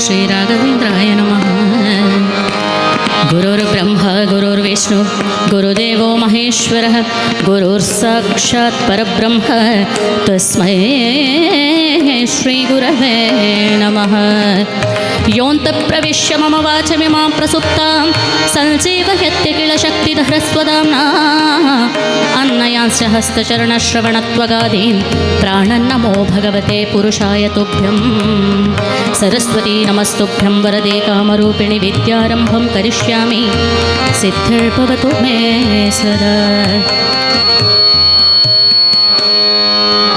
ಶ್ರೀ ರಾಘವೇಂದ್ರಾಯ ನಮಃ. ಗುರುರ್ಬ್ರಹ್ಮ ಗುರುರ್ವಿಷ್ಣು ಗುರುದೇವೋ ಮಹೇಶ್ವರಃ ಗುರುರ್ಸಾಕ್ಷಾತ್ ಪರಬ್ರಹ್ಮ ತಸ್ಮೈ ಶ್ರೀ ಗುರವೇ ನಮಃ. ಯೋऽन्तಃ ಪ್ರವಿಶ್ಯ ಮಮ ವಾಚಮಿಮಾಂ ಪ್ರಸುಪ್ತಾಂ ಸಂಜೀವಯತ್ಯ ಕಿಲ ಶಕ್ತಿಧರಸ್ವದಾಮ್ನಾ ಅನ್ನಯಾಂಶ್ಚ ಹಸ್ತಚರಣಶ್ರವಣತ್ವಗಾದೀನ್ ಪ್ರಾಣನ್ನಮೋ ಭಗವತೆ ಪುರುಷಾಯ ತುಭ್ಯಂ. ಸರಸ್ವತಿ ನಮಸ್ತುಭ್ಯಂ ವರದೆ ಕಾಮರೂಪಿಣಿ. ವಿದ್ಯಾರಂಭಂ ಕರಿಷ್ಯಾಮಿ, ಸಿದ್ಧಿರ್ಭವತು ಮೇ ಸದಾ.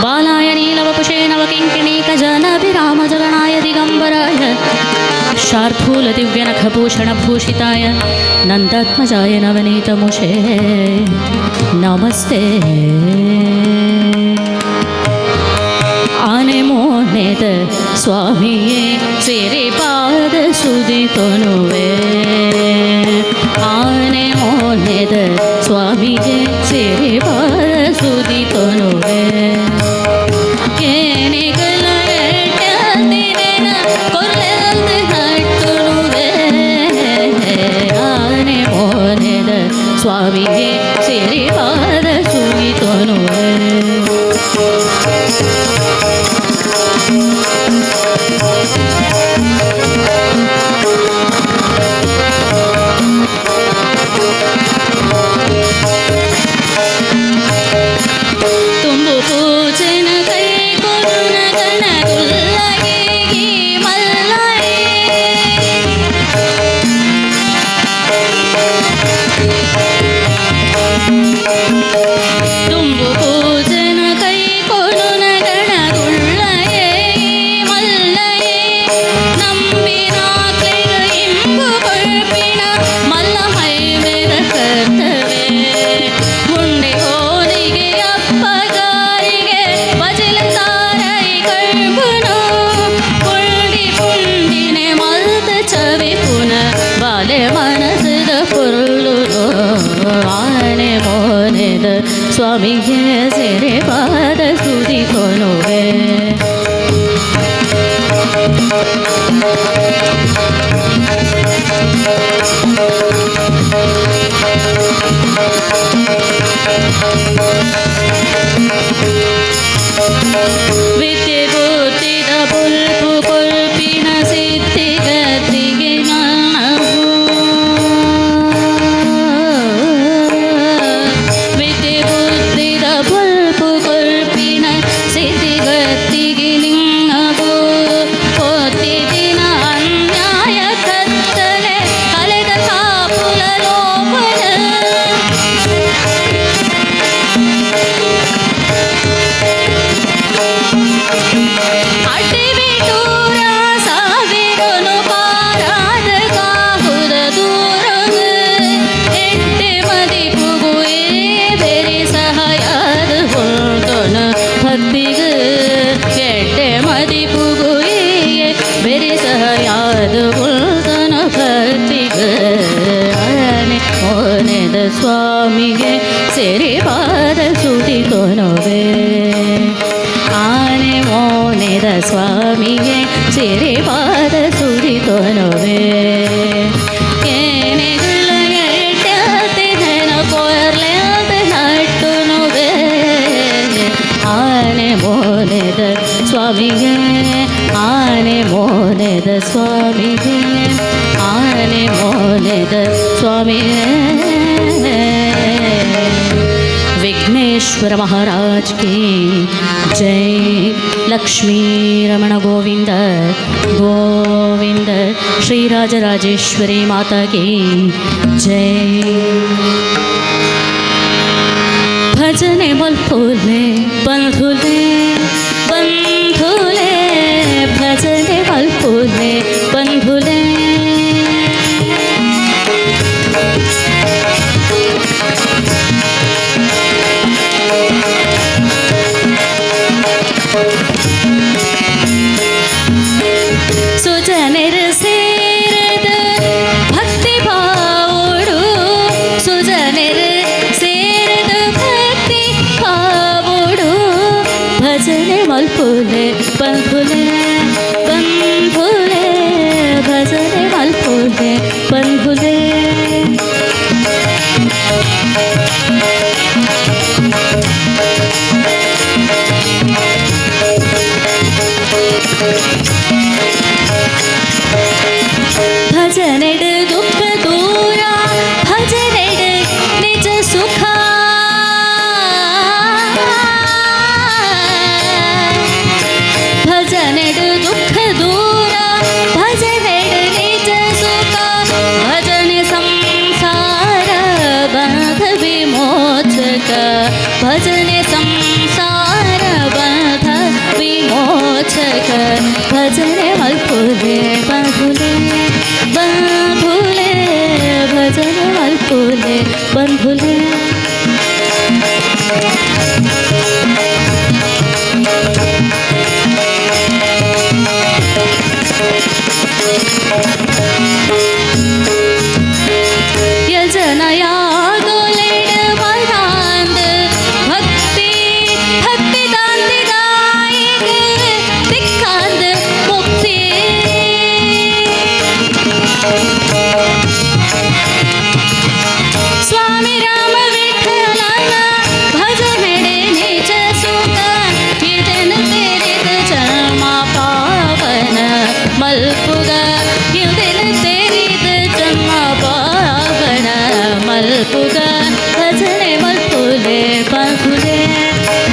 ಬಾಲಾಯ ನೀಲವಪುಷೇ ನವಕಿಂಕಿಣೀಕಜಾನಾಭಿರಾಮಜಗಣಾಯ ದಿಗಂಬರಾಯ ಶಾರ್ದೂಲದಿವ್ಯನಖಭೂಷಣಭೂಷಿತಾಯ ನಂದಾತ್ಮಜಾಯ ನವನೀತಮುಷೇ ನಮಸ್ತೆ. ಆನೆ ಮೋನೆದ ಸ್ವಾಮಿಯೇ, ಸಿರಿಪಾದ ಸುದಿಕೊನುವೆ. ಆನೆ ಮೋನೆದ ಸ್ವಾಮಿಯೇ, ಸಿರಿಪಾದ ಸುದಿಕೊನುವೆ. ಆನೆ ಮೋನೆದ ಸ್ವಾಮಿಯೇ, ಸಿರಿಪಾದ ಸುಗಿತೊನುವೆ. ತುಂಬು ಪೂಜನ ಕೈ ಕೊರುನ ಗಣದುಲ್ಲಗೆ ಮಲ್ಲಯೇ. ತುಂಬು ಪೂಜನ ಕೈ ಕೊರುನ ಗಣದುಲ್ಲಯೇ ಮಲ್ಲಯೇ. ನಂಬಿನಾಕ್ಲೆಗ ಇಂಬು ಕೊಳ್ಪಿನ ಮಲ್ಲ ಮೈಮೆದ ಕರ್ತವೆ. ಉಂಡೆ ಹೋಲಿಗೆ ಅಪ್ಪಗಾರಿಗೆ ಬಜಲ ತಾರೈ ಕಳ್ಬುನು. ಪುಂಡಿ ಪುಂಡಿನೆ ಮಲ್ತ ಚವಿ ಪುನ ಬಾಲೆ ಮನಸದ ಪೊರುಳು. ಆನೆ ಮೋನೆದ ಸ್ವಾಮಿಗೆ ಸಿರೆ ಪಾದ ಸುದಿಕೊನುವೆ. ವಿದ್ಯೆ ಬುದ್ಧಿದ ಬುಲ್ಪು ಕೊಲ್ಪಿನ ಸಿದ್ಧಿಗತಿಗೆ ನನ್ನವು. ವಿದ್ಯೆ ಬುದ್ಧಿದ ಬುಲ್ಪು ಕೊಲ್ಪಿನ ಸಿದ್ಧಿಗತಿಗೆ ನಿನ್ನವು. ಪೊತ್ತಿದಿನ ಅನ್ಯಾಯ ಕತ್ತಲೆ ಕಳೆದ ಕಾಪುಲ ಲೋಪನ. ಅಡ್ಡಿಬಿಟೂರ ಸಾವಿರನು ಪಾರಾದ ಕಾಹುದ ದೂರಗ. ಎಟ್ಟೆ ಮದಿಪುಗುಯೇ ಬೆರಿ ಸಹಾಯದ ಹೊಂತೊನ ಭಕ್ತಿಗ. ಎಟ್ಟೆ ಮದಿಪುಗುಯೇ ಬೆರಿ ಸಹಾಯದ ಹೊಂತನ ಭಕ್ತಿಗ. ಆನೆ ಮೋನೆದ ಸ್ವಾಮಿಗೆ ಸಿರಿಪಾದ ಸುದಿಕೊನುವೆ. ಆನೆ ಮೋನೆದ ಸ್ವಾಮಿಗೆ ಸಿರಿಪಾದ ಸುದಿಕೊನುವೆ. ಕೊರ್ಲೆಂತ ನಟ್ಟುನುವೆ. ಆನೆ ಮೋನೆದ ಸ್ವಾಮಿಗೆ, ಆನೆ ಮೋನೆದ ಸ್ವಾಮಿಗೆ, ಆನೆ ಮೋನೆದ ಸ್ವಾಮಿಗೆ. विघ्नेश्वर महाराज की जय. लक्ष्मी रमण गोविंद गोविंद. श्री राजराजेश्वरी माता की जय. ಭಜನೆ ಮಲ್ಪುಲೆ ಬಂಧುಲೆ, ಬಂಧುಲೆ, ಭಜನೆ ಮಲ್ಪುಲೆ ಬಂಧುಲೆ. ಸುಜನರ ಸೇರದ ಭಕ್ತಿ ಭಾವೋಡು, ಸುಜನರ ಸೇರದ ಭಕ್ತಿ ಭಾವೋಡು. ಭಜನೆ ಮಲ್ಪುಲೆ ಬಂಧುಲೆ, ಬಂಧುಲೆ, ಬಂಧುಲೇ. ಭಜನೆಡು ದುಃಖ ದೂರ, ಭಜನೆಡು ನಿಜ ಸುಖ. ಭಜನೆಡು ದುಃಖ ದೂರ, ಭಜನೆಡು ನಿಜ ಸುಖ. ಭಜನೆ ಸಂಸಾರ ಬಂಧ ವಿಮೋಚಕ, ಭಜನೆ ಸಂಸಾರ ಬಂಧ ವಿಮೋಚಕ. ಭಜನೆ ಮಲ್ಪುಲೆ ಬಂಧುಲೆ, ಬಂಧುಲೆ, ಭಜನೆ ಮಲ್ಪುಲೆ ಬಂಧುಲೆ. ಯಜನಯಾಗೊಲೆಡ ಮರಾಂದ ಭಕ್ತಿ, ಭಕ್ತಿ ದಾಂತಿದಾಯಿಗ ದಿಕ್ಕಾಂದ ಮುಕ್ತಿ. ಸ್ವಾಮಿ ರಾಮ ವಿಠಲನ ಭಜನೆಡೆ ನಿಜ ಸುಖ. ಇದನ ತೆರೆದ ಜನ್ಮ ಪಾವನ ಮಲ್ಪುಗ, ಇದನ ತೆರೆದ ಜನ್ಮ ಪಾವನ ಮಲ್ಪುಗ. ಭಜನೆ ಮಲ್ಪುಲೆ ಬಂಧುಲೆ,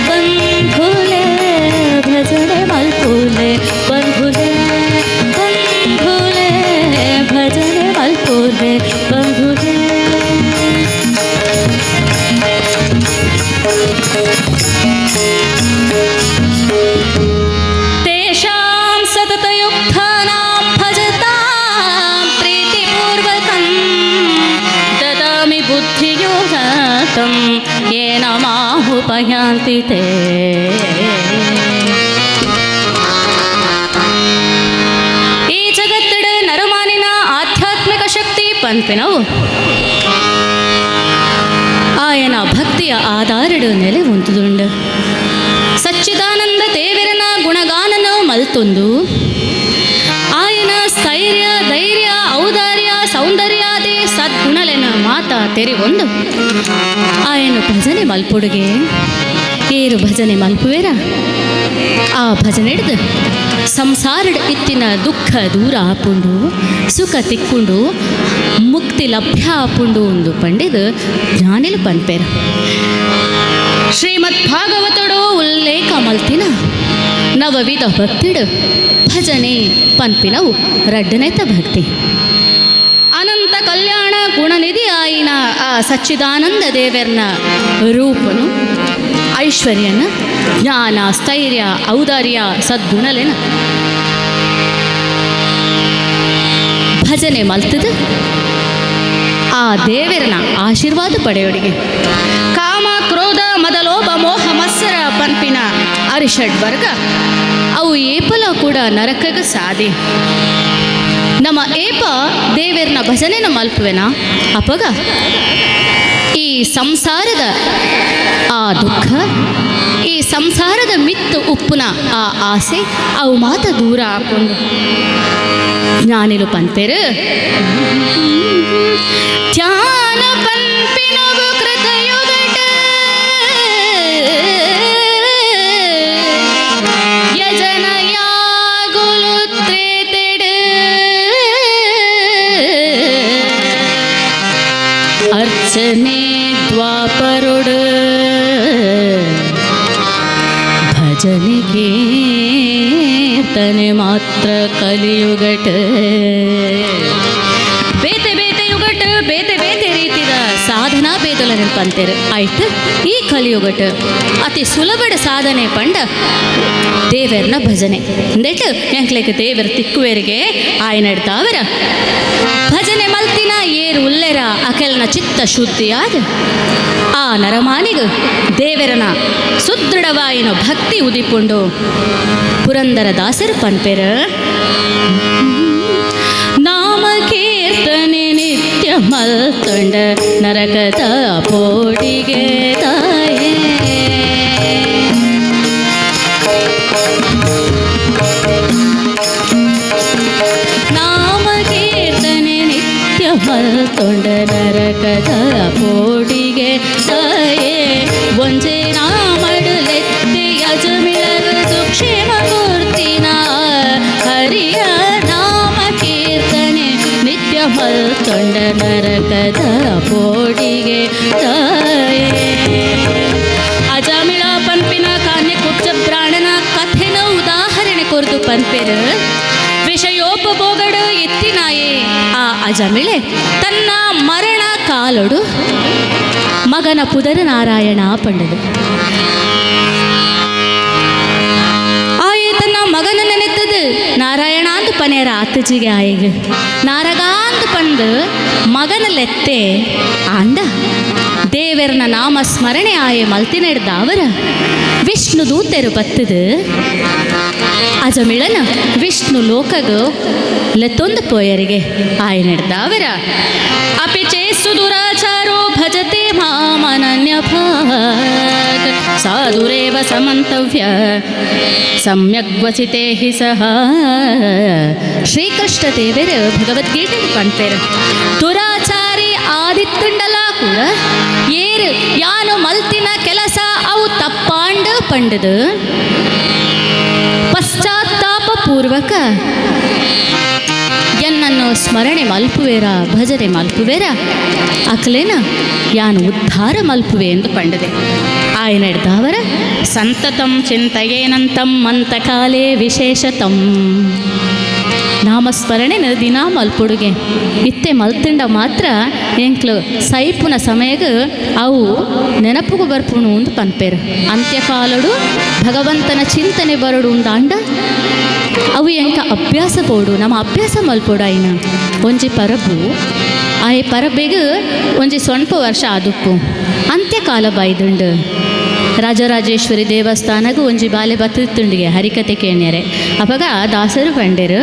ಬಂಧುಲೆ, ಭಜನೆ ಮಲ್ಪುಲೆ ಬಂಧುಲೆ, ಬಂಧುಲೆ, ಭಜನೆ ಮಲ್ಪುಲೆ ಬಂಧುಲೆ. तेषां सततयुक्तानां भजतां प्रीतिपूर्वकं ददामि बुद्धियोगातं येन माहुपयान्ति ते. ಈ ಜಗತ್ತಿಡ ನರಮಾನಿನ ಆಧ್ಯಾತ್ಮಿಕ ಶಕ್ತಿ ಪನ್ಪಿನವು ಆಯನ ಭಕ್ತಿಯ ಆಧಾರಡು ನೆಲೆ ಉಂಟುದುಂಡು. ಸಚ್ಚಿದಾನಂದ ದೇವರನ ಗುಣಗಾನನ ಮಲ್ತೊಂದು ಆಯನ ಸ್ಥೈರ್ಯ, ಧೈರ್ಯ, ಔದಾರ್ಯ, ಸೌಂದರ್ಯಾದಿ ಸದ್ಗುಣಲೆನ ಮಾತ ತೆರಿಗೊಂದು ಆಯನ ಭಜನೆ ಮಲ್ಪುಡುಗೆ. ಏರು ಭಜನೆ ಮಲ್ಪುವೇರ ಆ ಭಜನೆ ಹಿಡ್ದು ಸಂಸಾರಡ್ ಇತ್ತಿನ ದುಃಖ ದೂರ ಆಪುಂಡು, ಸುಖ ತಿಕ್ಕೊಂಡು, ಮುಕ್ತಿ ಲಭ್ಯ ಆಪುಂಡು ಒಂದು ಪಂಡಿದು ಜ್ಞಾನಿಲು ಪನ್ಪೇರ. ಶ್ರೀಮದ್ ಭಾಗವತಡು ಉಲ್ಲೇಖ ಮಲ್ತಿನ ನವವಿಧ ಭಕ್ತಿಡು ಭಜನೆ ಪನ್ಪಿನವು ರಡ್ಡನೇತ ಭಕ್ತಿ. ಅನಂತ ಕಲ್ಯಾಣ ಗುಣನಿಧಿ ಆಯಿನ ಆ ಸಚ್ಚಿದಾನಂದ ದೇವರ್ನ ರೂಪನು, ಐಶ್ವರ್ಯನ, ಜ್ಞಾನ, ಸ್ಥೈರ್ಯ, ಔದಾರ್ಯ, ಸದ್ಗುಣಲೇನ ಭಜನೆ ಮಲ್ತದ ಆ ದೇವರನ ಆಶೀರ್ವಾದ ಪಡೆಯೋಡಿಗೆ. ಕಾಮ, ಕ್ರೋಧ, ಮದಲೋಭ, ಮೋಹ, ಮತ್ಸರ ಪನ್ಪಿನ ಅರಿಷಡ್ ವರ್ಗ ಅವು ಏಪಲ ಕೂಡ ನರಕಗ ಸಾದಿ. ನಮ್ಮ ಏಪ ದೇವರನ ಭಜನೆನ ಮಲ್ಪುವೆನ ಅಪಗ ಈ ಸಂಸಾರದ ಆ ದುಃಖ, ಈ ಸಂಸಾರದ ಮಿತ್ತು ಉಪ್ಪುನ ಆ ಆಸೆ ಅವು ಮಾತ ದೂರ ಹಾಕೊಂಡು. ಜ್ಞಾನಿಲು ಪನ್ಪೇರು, ಧ್ಯಾನ ಪನ್ಪಿನವು ಕೃತಯುಗಟ ಯಜನ ಯಾಗುಲು ತ್ರೇತೆಡು ಅರ್ಚನೆ ದ್ವಾಪರುಡು ಭಜನೆ ಕೀರ್ತನೆ ಮಾತ್ರ ಕಲಿಯುಗಟ. ಬೇತೆ ಬೇತೆ ಯುಗಟ ಬೇತೆ ಬೇತೆ ರೀತಿದ ಸಾಧನಾ ಬೇದಲ ನೆನಪಂತೇರು ಆಯ್ತು. ಈ ಕಲಿಯುಗಟ ಅತಿ ಸುಲಭದ ಸಾಧನೆ ಪಂಡ ದೇವರ್ನ ಭಜನೆ. ಅಂದೇಟು ಎಂಕ್ಲೆಕ್ ದೇವರ ತಿಕ್ಕುವೆರಿಗೆ ಆಯ್ನಡ್ತಾವರ ಭಜನೆ ಮಲ್ತಿನ ಏರು ಉಲ್ಲೆರ ಅಕೆಲ್ನ ಚಿತ್ತ ಶುದ್ಧಿಯಾದ ಆ ನರಮಾನಿಗ ದೇವರನ ಸುದೃಢವಾಯಿನ ಭಕ್ತಿ ಉದಿಪುಂಡು. ಪುರಂದರ ದಾಸರು ಪನ್ಪೆರ, ನಾಮ ಕೀರ್ತನೆ ನಿತ್ಯ ಮಲ್ತೊಂಡ ನರಕದ ಪೋಡಿಗೆ ತಾಯೇ. ನಾಮ ಕೀರ್ತನೆ ನಿತ್ಯ ಮಲ್ತೊಂಡ ನರಕದ ಪೋಡಿಗೆ ತಾಯೇ. ಒಂಜೆ ನಾಮಡುಲೆತ್ತೆ ಅಜಮಿಳಗ ಸುಕ್ಷೇಮ ಮೂರ್ತಿನ ಹರಿಯ ನಾಮ ಕೀರ್ತನೆ ನಿತ್ಯ ಮಲ್ತೊಂಡ ನರಕದ ಪೋಡಿಗೆ ತಾಯೇ. ಅಜಮಿಳ ಪನ್ಪಿನ ಕಾನ್ಯ ಕುಬ್ಜ ಪ್ರಾಣನ ಕಥೆನ ಉದಾಹರಣೆ ಕೊರ್ದು ಪನ್ಪೆರು. ವಿಷಯೋಪಭೋಗಡು ಎತ್ತಿನಾಯೇ ಆ ಅಜಮಿಳೆ ತನ್ನ ಮರಣ ಕಾಲೊಡು ಮಗನ ಪುದರ ನಾರಾಯಣ ಪಂಡದು. ಆಯೆ ತನ್ನ ಮಗನ ನೆನೆತ್ತದು ನಾರಾಯಣ ಅಂದು ಪನೇರ ಆತಜಿಗೆ ಆಯೆಗೆ ನಾರಗಾಂದು ಪಂದು ಮಗನ ಲೆತ್ತೆ. ಆಂಡ ದೇವೆರ್ನ ನಾಮ ಸ್ಮರಣೆ ಆಯೆ ಮಲ್ತಿನೆಡ್ದಾವರ ವಿಷ್ಣು ದೂತೆರು ಬತ್ತದು ಅಜಮಿಳನ ವಿಷ್ಣು ಲೋಕಗ ಲೆತ್ತೊಂದು ಪೋಯರಿಗೆ ಆಯನೆಡ್ದಾವರ ಅಪಿ ಚೇಸು ದುರಾಚಾರೋ ಭಜತೆ ಮಾಮನನ್ಯ ಭಾಗ ಸಾಧುರೇವ ಸಮಂತವ್ಯ ಸಮ್ಯಗ್ವಸಿತೇ ಹಿ ಸಹ. ಶ್ರೀಕೃಷ್ಣ ದೇವರು ಭಗವದ್ಗೀತೆ ಪನ್ಪೇರು, ದುರಾಚಾರಿ ಆದಿತ್ತುಂಡಲ ಕೂಡ ಏರು ಯಾನು ಮಲ್ತಿನ ಕೆಲಸ ಅವು ತಪ್ಪಾಂಡ ಪಂಡದು ಪಶ್ಚಾತ್ತಾಪ ಪೂರ್ವಕ ಎನ್ನನ್ನು ಸ್ಮರಣೆ ಮಲ್ಪುವೇರ, ಭಜನೆ ಮಲ್ಪುವೇರ, ಅಕ್ಲೇನ ಯಾನು ಉದ್ಧಾರ ಮಲ್ಪುವೆ ಎಂದು ಪಂಡದೆ. ಆಯನ ಹಿಡ್ದವರ ಸಂತತಂ ಚಿಂತೆಯೇನಂತಂ ಮಂತಕಾಲೇ ವಿಶೇಷತಂ. ನಾಮಸ್ಮರಣೆ ದಿನ ಮಲ್ಪುಡುಗೆ ಇತ್ತೆ ಮಲ್ತುಂಡ ಮಾತ್ರ ಎಂಕ್ಲು ಸೈಪುನ ಸಮಯಗ ಅವು ನೆನಪುಗು ಬರ್ಪುಣು ಅಂದು ಪನ್ಪೇರು. ಅಂತ್ಯಕಾಲಡು ಭಗವಂತನ ಚಿಂತನೆ ಬರಡು ಅಂದಾಂಡ ಅವು ಎಂಕ ಅಭ್ಯಾಸ ಪೋಡು, ನಮ್ಮ ಅಭ್ಯಾಸ ಮಲ್ಪೋಡು. ಆಯ್ನ ಒಂಜಿ ಪರಬು ಆಯೆ ಪರಬೆಗ್ ಒಂಜಿ ಸೊನ್ಪ ವರ್ಷ ಆದುಪ್ಪು ಅಂತ್ಯಕಾಲ ಬೈದುಂಡು. ರಾಜರಾಜೇಶ್ವರಿ ದೇವಸ್ಥಾನಗೂ ಒಂಜಿ ಬಾಲೆ ಬತ್ತಿತ್ತುಂಡಿಗೆ ಹರಿಕತೆ ಕೇಣ್ಯರೆ. ಅಪಗ ದಾಸರು ಪಂಡೆರು,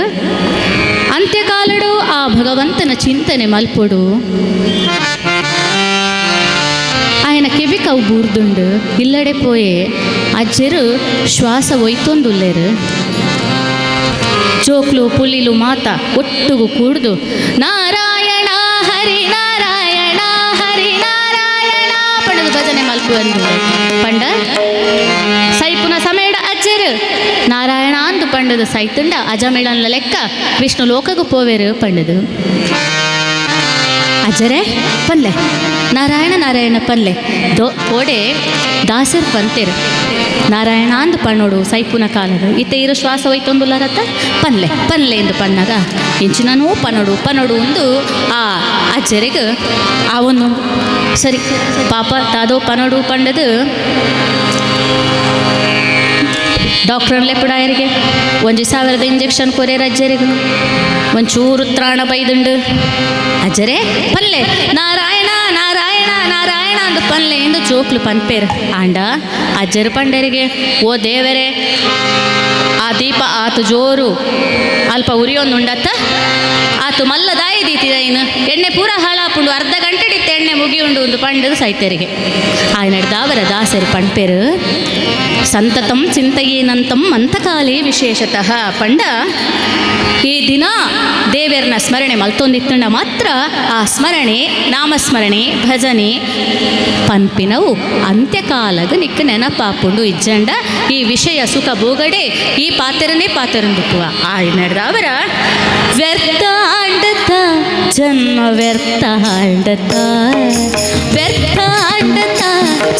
ಅಂತ್ಯಕಾಲಡು ಆ ಭಗವಂತನ ಚಿಂತನೆ ಮಲ್ಪೊಡು. ఆయన కెవికವು ಬೂರ್ದುಂಡು ಇಲ್ಲಡೆ ಪೋಯೆ ಅಜ್ಜರು ಶ್ವಾಸ ಒಯ್ತೊಂದುಲ್ಲೇರು. ಜೋಕ್ಲು ಪುಲಿಲು ಮಾತ ಒಟ್ಟುಗು ಕೂಡ್ದು ನಾರಾಯಣ ಹರಿ ನಾರಾಯಣ ಹರಿ ನಾರಾಯಣ ಪಂಡದು ಭಜನೆ ಮಲ್ಪು ಅಂದು ಪಂಡ ಸೈಪುನ ಸಮೇಡ ಅಜ್ಜರು ನಾರಾಯಣ ಅಂದು ಪಂಡದು ಸೈತುಂಡ ಅಜಮೇಳನ್ಲ ಲೆಕ್ಕ ವಿಷ್ಣು ಲೋಕಗು ಪೋವೇರು ಪಂಡದು. ಅಜ್ಜರೇ ಪನ್ಲೆ ನಾರಾಯಣ ನಾರಾಯಣ ಪನ್ಲೆ ದೋ ಓಡೆ ದಾಸರ್ ಪಂತೇರು ನಾರಾಯಣ ಅಂದು ಪಣ್ಣೋಡು ಸೈಪುನ ಕಾಲದು ಇತ್ತೆ ಇರು ಶ್ವಾಸ ಹೋಯ್ತೊಂದುಲ್ಲರತ್ತ ಪನ್ಲೆ ಪನ್ಲೆ ಎಂದು ಪಣ್ಣಾಗ ಇಂಚಿನೂ ಪನೋಡು ಪನೋಡು ಒಂದು ಆ ಅಜ್ಜರಿಗೆ ಆ ಒಂದು ಸರಿ ಪಾಪ ತಾದೋ ಪನೋಡು ಪಂಡದು ಡಾಕ್ಟ್ರನ್ಲೆ ಪುಡಾಯರಿಗೆ ಒಂಜಿ ಸಾವಿರದ ಇಂಜೆಕ್ಷನ್ ಕೊರೇರು ಅಜ್ಜರಿಗೆ ಒಂಚೂರು ತ್ರಾಣ ಬೈದುಂಡು. ಅಜ್ಜರೇ ಪಲ್ಲೆ ನಾರಾಯಣ ನಾರಾಯಣ ನಾರಾಯಣ ಅಂದು ಪಲ್ಲೆ ಎಂದು ಜೋಕ್ಲು ಪನ್ಪೇರು. ಆಂಡ ಅಜ್ಜರು ಪಂಡರಿಗೆ ಓ ದೇವರೇ ಆ ದೀಪ ಆತು ಜೋರು ಅಲ್ಪ ಉರಿಯೊಂದುಂಡತ್ತ ಆತು ಮಲ್ಲ ದಾಯಿ ದೀತಿದ ಇನ್ನು ಎಣ್ಣೆ ಪೂರ ಹಾಳಾಪುಂಡು ಅರ್ಧ ಗಂಟೆ ಡಿತ್ತ ಎಣ್ಣೆ ಮುಗಿಯುಂಡು ಒಂದು ಪಂಡದು ಸೈತರಿಗೆ. ಆಯನ ದಾವರ ದಾಸರು ಪಂಪೇರು ಸಂತತಂ ಚಿಂತೆಯೇನಂತಂ ಅಂತಕಾಲೇ ವಿಶೇಷತಃ ಪಂಡ ಈ ದಿನ ದೇವೆರ್ನ ಸ್ಮರಣೆ ಮಲ್ತೊಂದಿತ್ತಂಡ ಮಾತ್ರ ಆ ಸ್ಮರಣೆ ನಾಮಸ್ಮರಣೆ ಭಜನೆ ಪನ್ಪಿನವು ಅಂತ್ಯಕಾಲಗ ನಿಕ್ಕ ನೆನಪಾಪುಂಡು. ಇಜ್ಜಂಡ ಈ ವಿಷಯ ಸುಖ ಬೋಗಡೆ ಈ ಪಾತೆರನೇ ಪಾತೆರಂದುಪ್ಪುವ. ಆಯ್ನಡ್ದವರ ವ್ಯರ್ಥ ಆಂಡತ ಜನ್ಮ ವ್ಯರ್ಥ ಆಂಡತ ವ್ಯರ್ಥ ಆಂಡತ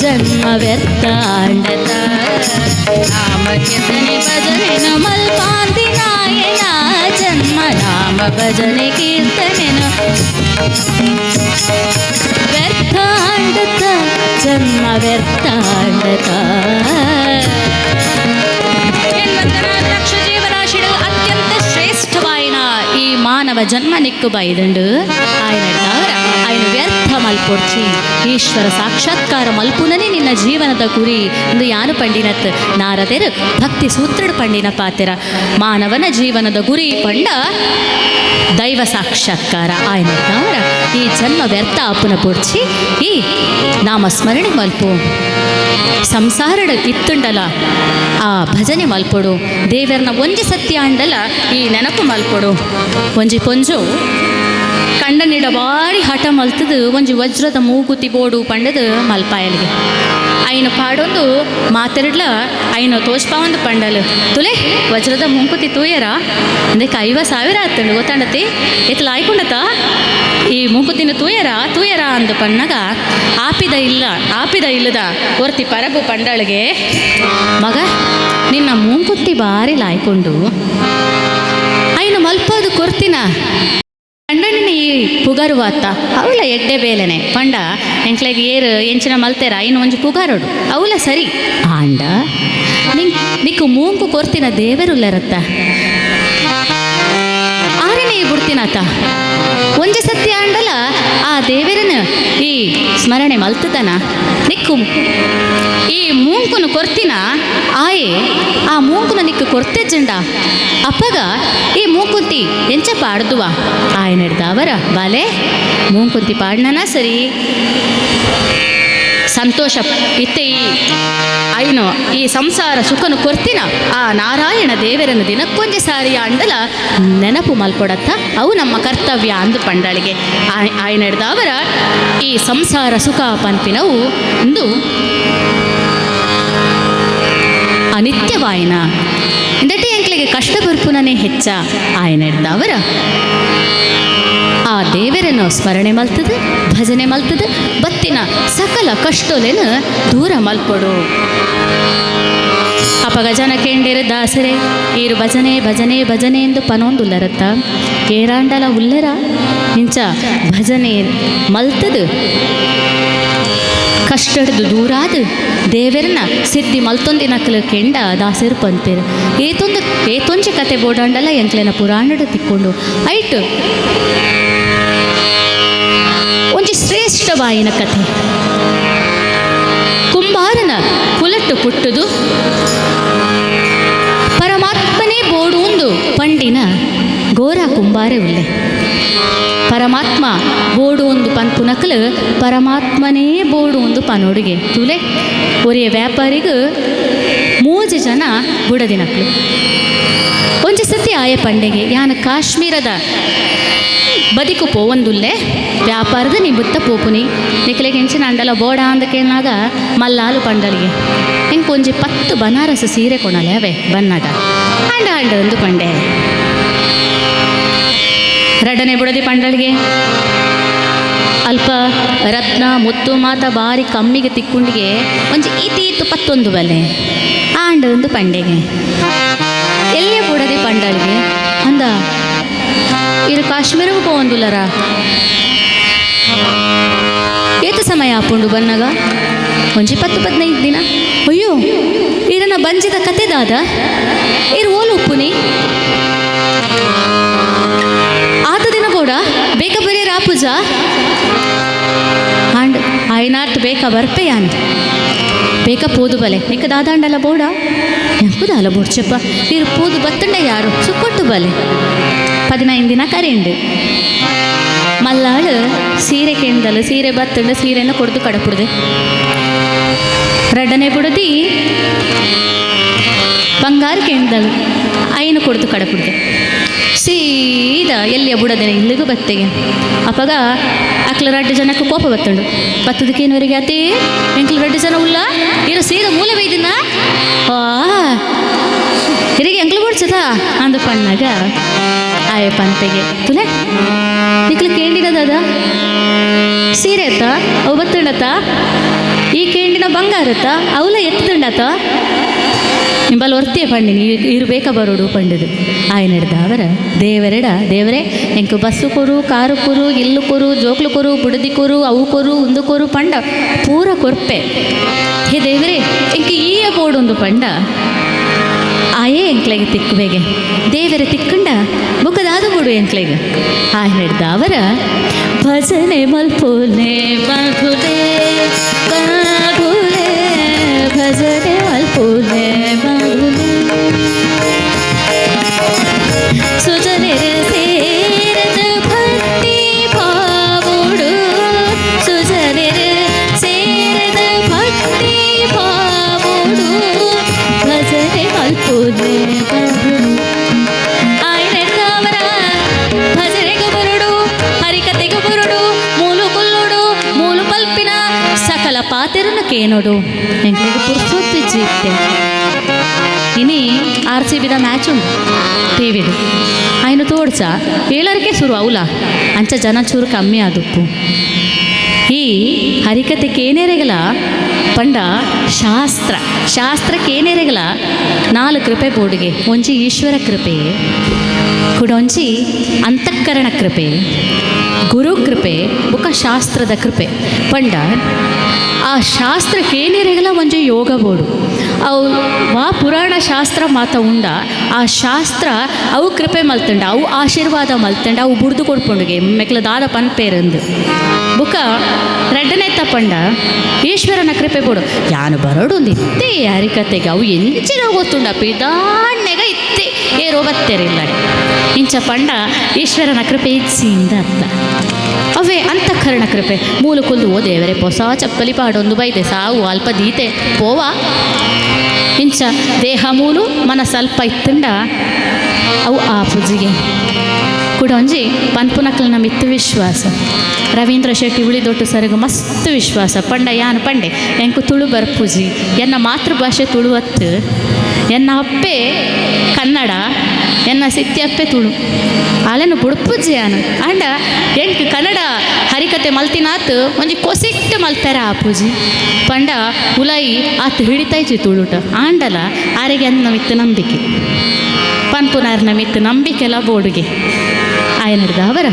ಜನ್ಮ ವ್ಯರ್ಥ ಆಂಡತ ನಾಮ ಕೀರ್ತನೆ ಭಜನೆ ನಮಲ್ಪಾಂತಿ ನಾಯನ ಜನ್ಮ ನಾಮ ಭಜನೆ ಕೀರ್ತನೆ ವ್ಯರ್ಥ ಆಂಡತ ಜನ್ಮ ವ್ಯರ್ಥ ಆಂಡತ. ಲಕ್ಷ ಜೀವರಾಶಿಡು ಅತ್ಯಂತ ಶ್ರೇಷ್ಠವಾಯಿನ ಈ ಮಾನವ ಜನ್ಮ ನಿಕ್ಕು ಬೈದುಂಡು. ಆಯನ ಆಯನ ವ್ಯರ್ಥ ಮಲ್ಪೊಡ್ಚಿ ಈಶ್ವರ ಸಾಕ್ಷಾತ್ಕಾರ ಮಲ್ಪುನನೇ ನಿನ್ನ ಜೀವನದ ಗುರಿ ಎಂದು ಯಾನು ಪಂಡಿನತ್ ನಾರದೆರು ಭಕ್ತಿ ಸೂತ್ರಡು ಪಂಡಿನ ಪಾತೆರ. ಮಾನವನ ಜೀವನದ ಗುರಿ ಪಂಡ ದೈವ ಸಾಕ್ಷಾತ್ಕಾರ. ಆಯನ ಈ ಜನ್ಮ ವ್ಯರ್ಥ ಅಪ್ಪುನ ಪೊಡ್ಚಿ ಈ ನಾಮಸ್ಮರಣೆ ಮಲ್ಪು. ಸಂಸಾರಡ ಇತ್ತುಂಡಲ ಆ ಭಜನೆ ಮಲ್ಪೊಡು. ದೇವರನ ಒಂಜಿ ಸತ್ಯ ಅಂಡಲ ಈ ನೆನಪು ಮಲ್ಪೊಡು. ಒಂಜಿ ಪೊಂಜು ಕಂಡನಿಡ ಬಾರಿ ಹಠ ಮಲ್ತದು ಒಂಜಿ ವಜ್ರದ ಮೂಗುತಿ ಬೋಡು ಪಂಡದು ಮಲ್ಪಾಯಲಿಗೆ ಐನ ಪಾಡೊಂದು ಮಾತೆರಡ್ಲ ಐನ ತೋಜ್ಪಾವೊಂದು ಪಂಡಲು ತುಲೆ ವಜ್ರದ ಮೂಂಕುತಿ ತೂಯರ ಅಂದಕ್ಕೆ 50,000 ಆತಂಡು ಗೊತ್ತಾಂಡತಿ ಎತ್ಲ ಆಯ್ಕೊಂಡತ ಈ ಮೂಂಕುತಿನ ತೂಯರ ತೂಯರ ಅಂದು ಪಣ್ಣಗ ಆಪಿದ ಇಲ್ಲ ಆಪಿದ ಇಲ್ಲದ ಒರ್ತಿ ಪರಬು ಪಂಡಳಿಗೆ ಮಗ ನಿನ್ನ ಮೂಂಕುತ್ತಿ ಬಾರಿ ಲಾಯ್ಕೊಂಡು ಐನ ಮಲ್ಪದು ಕೊರ್ತಿನ ಕಂಡನಿನ ಈ ಪುಗರುವಾತ ಅವಳ ಎಡ್ಡೆ ಬೇಲೆನೆ ಪಂಡ ಎಂಕ್ಲೆಗ್ ಏರು ಎಂಚಿನ ಮಲ್ತೇರ ಐನು ಒಂಜಿ ಪುಗಾರೋಡು ಅವಳ ಸರಿ ಆಂಡ ನಿಂಕ್ ನಿಕ್ಕು ಮೂಂಕು ಕೊರ್ತಿನ ದೇವರುಲ್ಲರತ್ತ ಆರನೇ ಬಿಡ್ತಿನಾತ ಒಂಜಿ ಸತ್ಯ ಆಂಡಲ ಆ ದೇವರನ ಈ ಸ್ಮರಣೆ ಮಲ್ತದನ ನಿಕ್ಕು ಈ ಮೂಂಕುನು ಕೊರ್ತಿನ ಆಯೆ ಆ ಮೂಂಕುನ ನಿಕ್ಕು ಕೊರ್ತೆ ಜಂಡ ಅಪ್ಪಗ ಈ ಮೂಂಕುಂತಿ ಎಂಚ ಪಾಡ್ದುವ ಆಯ್ ಅವರ ಬಾಲೆ ಮೂಂಕುಂತಿ ಪಾಡ್ನನ ಸರಿ ಸಂತೋಷ ಇತ್ತೆ ಈ ಐನು ಈ ಸಂಸಾರ ಸುಖನು ಕೊರ್ತಿನ ಆ ನಾರಾಯಣ ದೇವರನ್ನು ದಿನಕ್ಕೊಂಜೆ ಸಾರಿ ಅಂಡಲ ನೆನಪು ಮಲ್ಪೊಡತ್ತ ಅವು ನಮ್ಮ ಕರ್ತವ್ಯ ಅಂದು ಪಂಡಳಿಗೆ ಆಯ್ನೆಡ್ದವರ ಈ ಸಂಸಾರ ಸುಖ ಪನ್ಪಿನವು ಇಂದು ಅನಿತ್ಯವಾಯಿನ ಇಂದಟಿ ಎಂಕ್ಲೆಗೆ ಕಷ್ಟ ಬರ್ಪುನನೇ ಹೆಚ್ಚ ಆಯನೆಡ್ದವರ ಆ ದೇವರನ್ನು ಸ್ಮರಣೆ ಮಲ್ತದ ಭಜನೆ ಮಲ್ತದ ಬತ್ತಿನ ಸಕಲ ಕಷ್ಟೋಲೆನ ದೂರ ಮಲ್ಪೊಡು. ಅಪಗ ಜನ ಕೇಂಡಿರ ದಾಸರೆ ಈರು ಭಜನೆ ಭಜನೆ ಭಜನೆ ಎಂದು ಪನೊಂದುಲ್ಲರತ್ತ ಏರಾಂಡಲ ಉಲ್ಲರ ಇಂಚ ಭಜನೆ ಮಲ್ತದ ಕಷ್ಟಡ್ದು ದೂರಾದ ದೇವರನ್ನ ಸಿದ್ಧಿ ಮಲ್ತೊಂದಿನಕ್ಲು ಕೆಂಡ ದಾಸರು ಪಂಪೇರು ಏತೊಂದು ಏತೊಂಜಿ ಕತೆ ಬೋಡಾಂಡಲ ಎಂಕ್ಲೆನ ಪುರಾಣಡ್ ತಿಕ್ಕೊಂಡು ಐಟ್ ಒಂಜಿ ಶ್ರೇಷ್ಠವಾಯಿನ ಕಥೆ. ಕುಂಬಾರನ ಕುಲಟ್ಟು ಪುಟ್ಟುದು ಪರಮಾತ್ಮನೇ ಬೋಡೂಂದು ಪಂಡಿನ ಗೋರ ಕುಂಬಾರೆ ಉಲ್ಲೆ. ಪರಮಾತ್ಮ ಬೋಡು ಒಂದು ಪನ್ಪುನಕಲು ಪರಮಾತ್ಮನೇ ಬೋಡು ಒಂದು ಪನೋಡುಗೆ ತುಲೆ ಒರಿಯ ವ್ಯಾಪಾರಿಗೂ ಮೂಜಿ ಜನ ಬುಡದಿನಕ್ಲು. ಒಂಜಿ ಸತಿ ಆಯ ಪಂಡೆಗೆ ಯಾನ ಕಾಶ್ಮೀರದ ಬದಿಕು ಪೋವೊಂದುಲ್ಲೆ ವ್ಯಾಪಾರದ ನಿಬುತ್ತ ಪೋಪುನಿ ನಿಕ್ಲೆಗೆ ಎಂಚಿನ ಅಂಡಲ ಬೋಡ ಅಂದಕೇನಾಗ ಮಲ್ಲಾಲು ಪಂಡಲಿಗೆ ಎಂಕ್ ಒಂಜಿ 10 ಬನಾರಸ ಸೀರೆ ಕೊಣಲೆ ಅವೇ ಬನ್ನಾಗ ಅಂಡ ಅಂಡ ಒಂದು ಪಂಡೆ. ರಡನೆ ಬುಡದಿ ಪಂಡಳಿಗೆ ಅಲ್ಪ ರತ್ನ ಮುತ್ತು ಮಾತ ಬಾರಿ ಕಮ್ಮಿಗೆ ತಿಕ್ಕುಂಡಿಗೆ ಒಂಜಿ ಈತೀತು 11 ಬಲೆ ಆಂಡ ಒಂದು ಪಂಡೆಗೆ. ಎಲ್ಲೇ ಬುಡದಿ ಪಂಡಳಿಗೆ ಅಂದ ಇರು ಕಾಶ್ಮೀರಕ್ಕೆ ಪೋವಂದುಲ್ಲರ ಏತು ಸಮಯ ಆಪುಂಡು ಬನ್ನಾಗ ಒಂಜಿ 10 15 ದಿನ. ಅಯ್ಯೋ ಇರನ ಬಂಜಿದ ಕತೆ ದಾದ ಇರು ಓಲು ಉಪ್ಪುನಿ ಆತ ದಿನ ಬೋಡ ಬೇಕ ಬರೀ ರಾಪುಜ ಆಂಡ್ ಆಯ್ನಾತ್ ಬೇಕ ಬರ್ಪೆ ಯಾನ್ ಬೇಕ ಪೋದು ಬಲೆ ನಿಕ್ಕ ದಾದಾಂಡಲ ಬೋಡ ಎಂಕುದಾಲ ಬೋಡ್ಚಪ್ಪ ಇರು ಪೋದು ಬತ್ತಂಡ ಯಾರು ಸುಕ್ಕೊಟ್ಟು ಬಲೆ 15 ದಿನ ಕರೆಂಡು ಮಲ್ಲಾಳು ಸೀರೆ ಕೇಂದಲು ಸೀರೆ ಬತ್ತಂಡ ಸೀರೆನ ಕೊಡ್ದು ಕಡಪುಡ್ದೆ. ರಡ್ಡನೆ ಬುಡದಿ ಬಂಗಾರ ಕೇಂದಳು ಐನು ಕೊಡ್ದು ಕಡಪುಡ್ದೆ. ಸೀದಾ ಎಲ್ಲಿಯ ಬುಡದಿನ ಇಲ್ಲಿಗೂ ಬತ್ತೆಗೆ ಅಪ್ಪಗ ಅಕ್ಲ ರಡ್ಡು ಜನಕ್ಕೆ ಕೋಪ ಬತ್ತಂಡು ಬತ್ತದಕ್ಕೇನವರಿಗೆ ಅತೇ ಎಂಕ್ಲ ರಡ್ಡು ಜನ ಉಲ್ಲ ಇರು ಸೀದಾ ಮೂಲ ಬೈದಿನ ಆ ಹಿರಿಗೆ ಎಂಕ್ಲು ಬಡ್ಸದ ಅಂದು ಪಣ್ಣಾಗ ಆಯ ಪಂಪೆಗೆ ತುಲೆ ನಿಕ್ಲು ಕೇಂಡಿನದಾದ ಸೀರೆ ಅತ್ತ ಅವು ಬತ್ತುಂಡತ್ತ ಈ ಕೇಂಡಿನ ಬಂಗಾರತ್ತ ಅವಲ ಎತ್ತುಂಡತ್ತ ನಿಂಬಲ್ಲಿ ಒರ್ತಿಯ ಪಂಡಿನಿ ಇರು ಬೇಕ ಬರೋಡು ಪಂಡದು ಆಯನೆಡ್ದ ಅವರ ದೇವರೆಡ ದೇವರೇ ಎಂಕು ಬಸ್ಸು ಕೊರು ಕಾರು ಕೊರು ಇಲ್ಲು ಕೊರು ಜೋಕ್ಲು ಕೊರು ಬುಡದಿ ಕೊರು ಅವು ಕೊರು ಉಂದು ಕೊರು ಪಂಡ ಪೂರ ಕೊರ್ಪೆ. ಹೇ ದೇವರೇ ಎಂಕು ಈಯ ಬೋಡೊಂದು ಪಂಡ ಆಯೇ ಎಂಕ್ಲೆಗೆ ತಿಕ್ಕುವೆಗೆ ದೇವರ ತಿಕ್ಕಂಡ ಬೊಕ್ಕದಾದ ಬೋಡು ಎಂಕ್ಲೆಗೆ ಆಯನೆಡ್ದ ಅವರ ಭಜನೆ ಮಲ್ಪುಲೆ ಮಲ್ಪುಲೆ ಮಲ್ಪುಲೆ ಭಜನೆ ಮಲ್ಪುಲೆ ಮಲ್ಪುಲೆ ಸುಜನೆರ ಸೇರದ ಭಕ್ತಿ ಭಾವುಡು ಸುಜನೆರ ಸೇರದ ಭಕ್ತಿ ಭಾವುಡು ಭಜನೆ ಮಲ್ಪುಲೆ ಆಯ್ನೆಡ್ದವರ ಭಜನೆಗೆ ಬರುಡು ಹರಿಕಥೆ ಕೇನೋಡು ಎಂಕ್ಲೆಗ್ ಪುರ್ಸೊತ್ತು ಇತ್ತೆ. ಇನಿ ಆರ್ ಸಿ ಬಿದ ಮ್ಯಾಚ್ ಉಂಡು ಟಿ ವಿಡು, ಆಯ್ನ ತೋಡ್ಸ ಏಳರಕ್ಕೆ ಶುರು ಅವಲ ಅಂಚ ಜನ ಚೂರು ಕಮ್ಮಿ ಆದುಪ್ಪು. ಈ ಹರಿಕತೆ ಕೇನೇರೆಗಲ ಪಂಡ ಶಾಸ್ತ್ರ, ಶಾಸ್ತ್ರ ಕೇನೇರೆಗಲ ನಾಲ್ಕು ಕೃಪೆ ಬೋಡಿಗೆ. ಒಂಜಿ ಈಶ್ವರ ಕೃಪೆ, ಕುಡೊಂಜಿ ಅಂತಃಕರಣ ಕೃಪೆ, ಗುರು ಕೃಪೆ, ಬುಕ ಶಾಸ್ತ್ರದ ಕೃಪೆ. ಪಂಡ ಆ ಶಾಸ್ತ್ರಕ್ಕೇನಿರಗಲ ಒಂಜಿ ಯೋಗ ಬೋಡು. ಅವು ವಾ ಪುರಾಣ ಶಾಸ್ತ್ರ ಮಾತ ಉಂಡ ಆ ಶಾಸ್ತ್ರ ಅವು ಕೃಪೆ ಮಲ್ತಂಡ, ಅವು ಆಶೀರ್ವಾದ ಮಲ್ತಂಡ, ಅವು ಬುಡ್ದು ಕೊಡ್ಪುಂಡುಗೆ ಮೆಕ್ಲ ದಾದ ಪನ್ಪೇರಂದು. ಬುಕ ರಡ್ಡನೆ ತಪ್ಪಂಡ ಈಶ್ವರನ ಕೃಪೆ ಬೋಡು. ಯಾನು ಬರೋಡು ಇತ್ತೆ ಹರಿಕತೆಗೆ ಅವು ಎಂಚಿನ ಗೊತ್ತುಂಡ ಪಿದಾಣ್ಣೆಗ ಇತ್ತೆ ಏರೋ ಬತ್ತೇರಿಲ್ಲಡೆ ಇಂಚ ಪಂಡ ಈಶ್ವರನ ಕೃಪೆ ಇಚ್ಚಿಂದ ಅರ್ಥ. ಅವೇ ಅಂತಃಕರಣ ಕೃಪೆ. ಮೂಲ ಕುಲ್ದು ಓ ದೇವರೇ ಹೊಸ ಚಪ್ಪಲಿ ಪಾಡೊಂದು ಬೈದೆ ಸಾವು ಅಲ್ಪ ದೀತೆ ಪೋವಾ ಇಂಚ ದೇಹ ಮೂಲು ಮನಸ್ಸಲ್ಪ ಇತ್ತಂಡ ಅವು ಆ ಪೂಜೆಗೆ ಕುಡೊಂಜಿ ಪನ್ಪುನಕ್ಲನ ಮಿತ್ತು ವಿಶ್ವಾಸ. ರವೀಂದ್ರ ಶೆಟ್ಟಿ ಉಳಿದೊಟ್ಟು ಸರಗು ಮಸ್ತ್ ವಿಶ್ವಾಸ. ಪಂಡ ಯಾನು ಪಂಡೆ ಎಂಕು ತುಳು ಬರ್ಪೂಜಿ, ಎನ್ನ ಮಾತೃಭಾಷೆ ತುಳುವತ್ತು, ಎನ್ನ ಅಪ್ಪೆ ಕನ್ನಡ, ಎನ್ನ ಸಿತ್ತಿ ಅಪ್ಪೆ ತುಳು, ಆಲೆನು ಬುಡ್ಪುಜಿ ಯಾನು. ಅಂಡ ಎಂಕ್ ಕನ್ನಡ ಹರಿಕತೆ ಮಲ್ತಿನಾತ್ ಒಂಜಿ ಕೊಸಿಟ್ಟು ಮಲ್ಪೆರ ಆ ಪೂಜಿ. ಪಂಡ ಉಲೈ ಆತ್ ಹಿಡಿತೈಚಿ ತುಳುಟ ಆಂಡಲ ಆರಿಗೆ ಅನ್ನ ಮಿತ್ತು ನಂಬಿಕೆ, ಪನ್ಪುನಾರ್ನ ಮಿತ್ತು ನಂಬಿಕೆಲ ಬೋಡುಗೆ ಆಯನಡ್ದ ಅವರ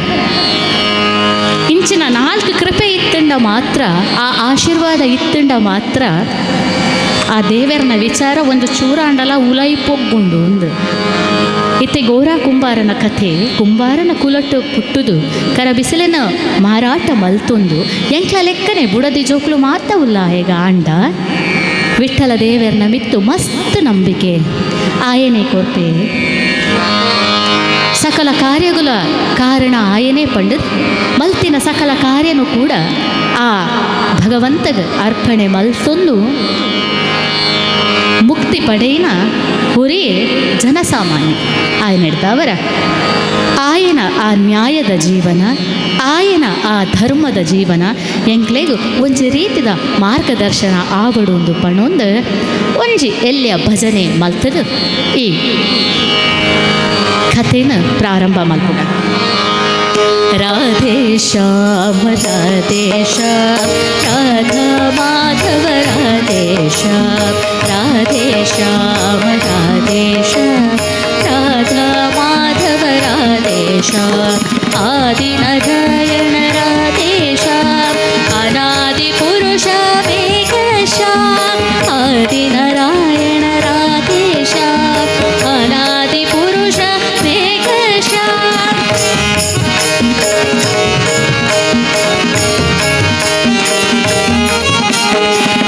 ಇಂಚಿನ ನಾಲ್ಕು ಕೃಪೆ ಇತ್ತಂಡ ಮಾತ್ರ, ಆ ಆಶೀರ್ವಾದ ಇತ್ತಂಡ ಮಾತ್ರ ಆ ದೇವರನ ವಿಚಾರ ಒಂದು ಚೂರಾಂಡಲ ಉಲೈ ಪೊಗ್ಗುಂಡು ಒಂದು. ಇತ್ತೆ ಗೋರಾ ಕುಂಬಾರನ ಕಥೆ. ಕುಂಬಾರನ ಕುಲಟ್ಟು ಪುಟ್ಟುದು ಕರ ಬಿಸಿಲಿನ ಮಾರಾಟ ಮಲ್ತೊಂದು ಎಂಕ್ಲ ಲೆಕ್ಕನೆ ಬುಡದಿ ಜೋಕ್ಲು ಮಾತ ಉಲ್ಲ ಹೇಗ ಆಂಡ ವಿಠ್ಠಲ ದೇವರನ ಮಿತ್ತು ಮಸ್ತ್ ನಂಬಿಕೆ. ಆಯನೇ ಕೊರ್ಪೆ ಸಕಲ ಕಾರ್ಯಗಳ ಕಾರಣ ಆಯನೇ ಪಂಡದ್ ಮಲ್ತಿನ ಸಕಲ ಕಾರ್ಯನೂ ಕೂಡ ಆ ಭಗವಂತಗ ಅರ್ಪಣೆ ಮಲ್ತೊಂದು ಮುಕ್ತಿ ಪಡೆಯಿನ ಹುರಿ ಜನಸಾಮಾನ್ಯ ಆಯನೆಡ್ದವರ. ಆಯನ ಆ ನ್ಯಾಯದ ಜೀವನ, ಆಯನ ಆ ಧರ್ಮದ ಜೀವನ ಎಂಕ್ಲೆಗು ಒಂಜಿ ರೀತಿದ ಮಾರ್ಗದರ್ಶನ ಆವಡು ಒಂದು ಪಣೊಂದು ಒಂಜಿ ಎಲ್ಲಿಯ ಭಜನೆ ಮಲ್ತದ ಈ ಕಥೆನ ಪ್ರಾರಂಭ ಮಲ್ಪುಗ. ರಾಧೆ ಶ್ಯಾಮ ರಾಧೆ ಶ್ಯಾಮ ರಾಧಾ ಮಾಧವ ರಾಧೆ ಶ್ಯಾಮ ರಾಧೆ ಶ್ಯಾಮ ರಾಧೆ ಶ್ಯಾಮ ರಾಧಾ ಮಾಧವ ರಾಧೆ ಶ್ಯಾಮ ಆದಿ ನಾರಾಯಣ ರಾಧೆ ಶ್ಯಾಮ ಅನಾದಿ ಪುರುಷ ಮೇಘ ಶ್ಯಾಮ ಆದಿ ನಾರಾಯಣ ರಾಧೆ ಶ್ಯಾಮ ಅನಾದಿ ಪುರುಷ ಮೇಘ ಶ್ಯಾಮ.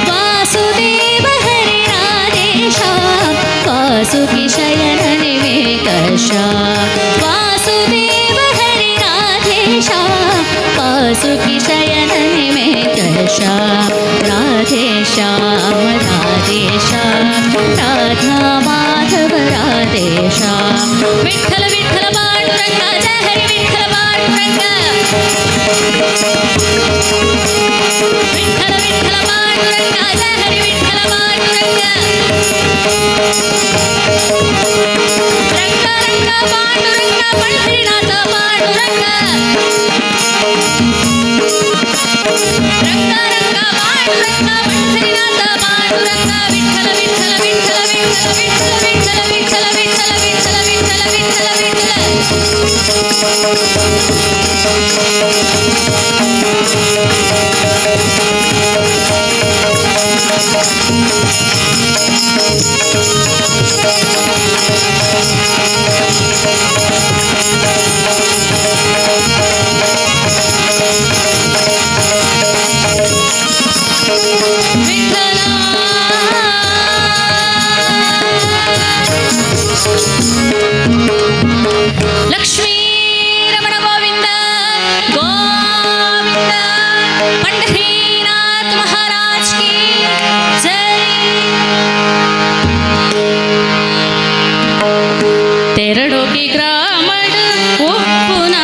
वासुदेव हरे राधे श्याम वासुकी शयन निवेक श्याम वासुदेव हरे राधे श्याम वासुकी शयन निवेक श्याम राधे श्याम राधे श्याम राधा माधव राधे श्याम. विठ्ठल विठ्ठल पांडुरंगा जय हरी विठ्ठल पांडुरंगा. विठ्ठल विठ्ठल पांडुरंगा जय हरी विठ्ठल पांडुरंगा. रंगा रंगा पांडुरंगा पंढरीनाथ पांडुरंगा. रंगा रंगा पांडुरंगा पंढरीनाथ पांडुरंगा. विठ्ठल विठ्ठल विठ्ठल विठ्ठल विठ्ठल विठ्ठल विठ्ठल विठ्ठल विठ्ठल विठ्ठल विठ्ठल विठ्ठल. लक्ष्मी रमण गोविंद गोविंद पंढरीनाथ महाराज की जय. ತೆರಡೋಗಿ ಗ್ರಾಮಡ್ ಒಪ್ಪುನ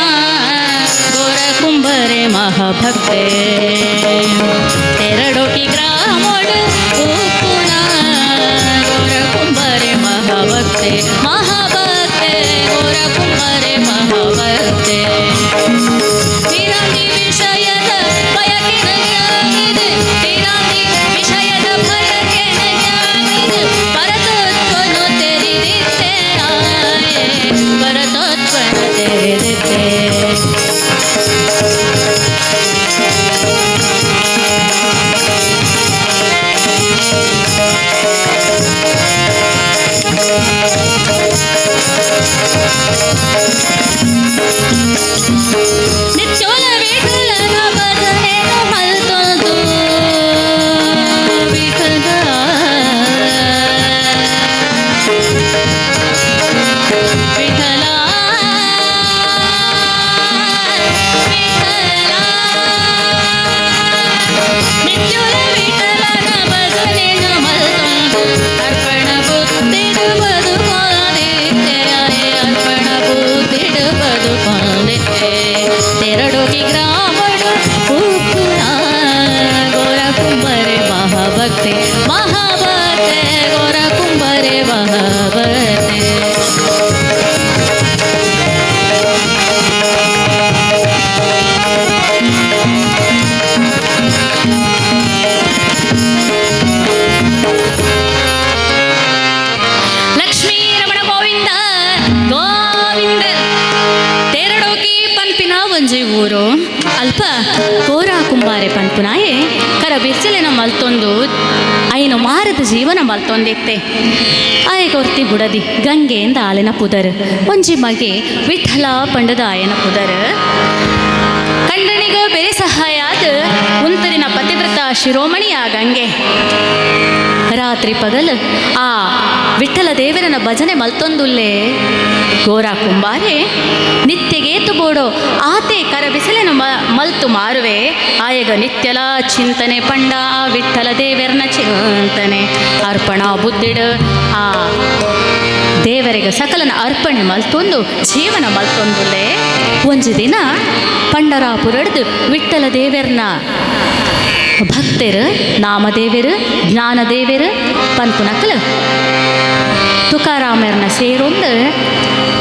ಗೊರ ಕುಂಬರೆ ಮಹಾಭಕ್ತೆ. ತೆರಡೋಕಿ ಗ್ರಾಮೋಡು ಉಪ್ಪುನ ಗೋರ ಕುಂಬಾರೆ ಮಹಾಭಕ್ತೆ, ಮಹಾಭಕ್ತೆ, ಗೋರ ಕುಂಬಾರೆ ಮಹಾಭಕ್ತೆ. ತೀರಾಂದಿ ವಿಷಯದ ಬಯಕೆನ ಜ್ಞಾನಿದು, ತೀರಾಂದಿ ವಿಷಯದ ಬಯಕೆನ ಜ್ಞಾನಿದು, ಪರತತ್ವನು ತೆರಿದಿತ್ತೆ ಆಯೆ, ಪರತತ್ವನು ತೆರಿದಿತ್ತೆ. ನಿತ್ಯೋಲ ವಿಠಲನ ಭಜನೆನು ಮಲ್ತೊಂದು, ವಿಠಲ ವಿಠಲ ವಿಠಲ. ನಿತ್ಯೋಲ ವಿಠಲನ ಭಜನೆನು ಮಲ್ತೊಂದು, ಅರ್ಪಣ ಬುದ್ಧಿಡು ಬದುಕೊಂಡಿತ್ತೆ, ಅರ್ಪಣ ಬುದ್ಧಿಡು ಬದುಕೊಂಡಿತ್ತೆ. ತೆರಡೋಗಿ ಗ್ರಾಮಡು ಉಪ್ಪುನ ಗೋರ ಕುಂಬರೆ ಮಹಾಭಕ್ತೆ, ಮಹಾಭಕ್ತೆ, ಗೋರ ಕುಂಬರೆ ಮಹಾಭಕ್ತೆ. ಲಕ್ಷ್ಮೀ ರಮಣ ಗೋವಿಂದ ಗೋವಿಂದ. ತೇರಡೋಕಿ ಪನ್ಪಿನ ಒಂಜಿ ಊರು. ಅಲ್ಪ ಕೋರ ಕುಂಬಾರೆ ಪನ್ಪುನಾಯೆ ಕರ ಬಿಸಿಲಿನ ಮಲ್ತೊಂದು ಐನು ಮಾರದ ಜೀವನ ಮಲ್ತೊಂದಿತ್ತೆ. ಆಯೆ ಕೊರ್ತಿ ಬುಡದಿ ಗಂಗೆಯಿಂದ ಆಲಿನ ಪುದರ್, ಒಂಜಿ ಮಗೆ ವಿಠಲ ಪಂಡದ ಆಯನ ಪುದರ್. ಕಂಡನಿಗ ಬೆರೆ ಸಹಾಯಾದ ಉಂತರಿನ ಪತಿವ್ರತ ಶಿರೋಮಣಿಯ ಗಂಗೆ ರಾತ್ರಿ ಪಗಲ್ ಆ ವಿಠಲ ದೇವರನ ಭಜನೆ ಮಲ್ತೊಂದುಲ್ಲೆ. ಗೋರ ಕುಂಬಾರೆ ನಿತ್ಯಗೇತು ಬೋಡೋ ಆತೆ ಕರ ಬಿಸಿಲಿನ ಮಲ್ತು ಮಾರುವೆ. ಆಯಗ ನಿತ್ಯಲ ಚಿಂತನೆ ಪಂಡ ಆ ವಿಠಲ ದೇವರನ ಚಿಂತನೆ. ಅರ್ಪಣಾ ಬುದ್ಧಿಡು ಆ ದೇವರಿಗೆ ಸಕಲನ ಅರ್ಪಣೆ ಮಲ್ತೊಂದು ಜೀವನ ಮಲ್ತೊಂದುಲ್ಲೆ. ಒಂಜಿ ದಿನ ಪಂಡರಾಪುರಡ್ದು ವಿಠಲ ದೇವರನ ಭಕ್ತರು ನಾಮದೇವರು ಜ್ಞಾನದೇವರು ಪನ್ಪುನಕಲು ತುಕಾರಾಮರ್ನ ಸೇರೊಂದು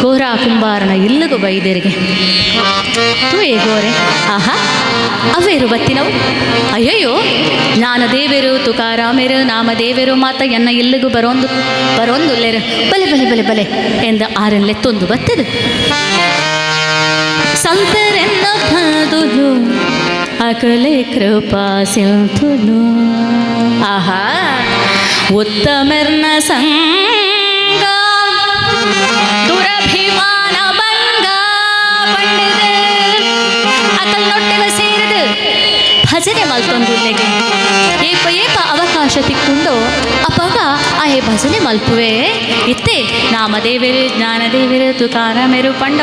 ಗೋರಾ ಕುಂಬಾರನ ಇಲ್ಲಗು ಬೈದೆರಿಗೆ. ತೂಯೆ ಗೋರೆ, ಆಹಾ, ಅವೇರು ಬತ್ತಿನವು? ಅಯ್ಯಯ್ಯೋ, ಜ್ಞಾನದೇವರು ತುಕಾರಾಮೆರು ನಾಮದೇವರು ಮಾತ ಎನ್ನ ಇಲ್ಲಗು ಬರೋಂದು ಬರೋಂದುಲ್ಲೆರು, ಬಲೆ ಬಲೆ ಬಲೆ ಬಲೆ ಎಂದ ಆರನ್ಲೆತ್ತೊಂದು ಬತ್ತದು. ಸಂತರೆನ್ನ ಬಂದುಲು ಅಕಲೆ ಕೃಪಾ ಸಿಂಧುಲು, ಆಹಾ, ಉತ್ತಮರ್ನ ಸಂಗ ದುರಭಿಮಾನ ಭಂಗ ಪಂಡಿದ ಅಕಲ್ ನೊಟ್ಟೆಗ ಸೇರಿದು ಭಜನೆ ಮಲ್ತೊಂದುಲ್ಲೆಗೆ. ಏಪ ಏಪ ಅವಕಾಶ ತಿಕ್ಕೊಂಡು ಅಪಗ ಆಯೆ ಭಜನೆ ಮಲ್ಪುವೆ. ಇತ್ತೆ ನಾಮದೇವರು ಜ್ಞಾನದೇವರು ತುಕಾರಾಮೆರು ಪಂಡ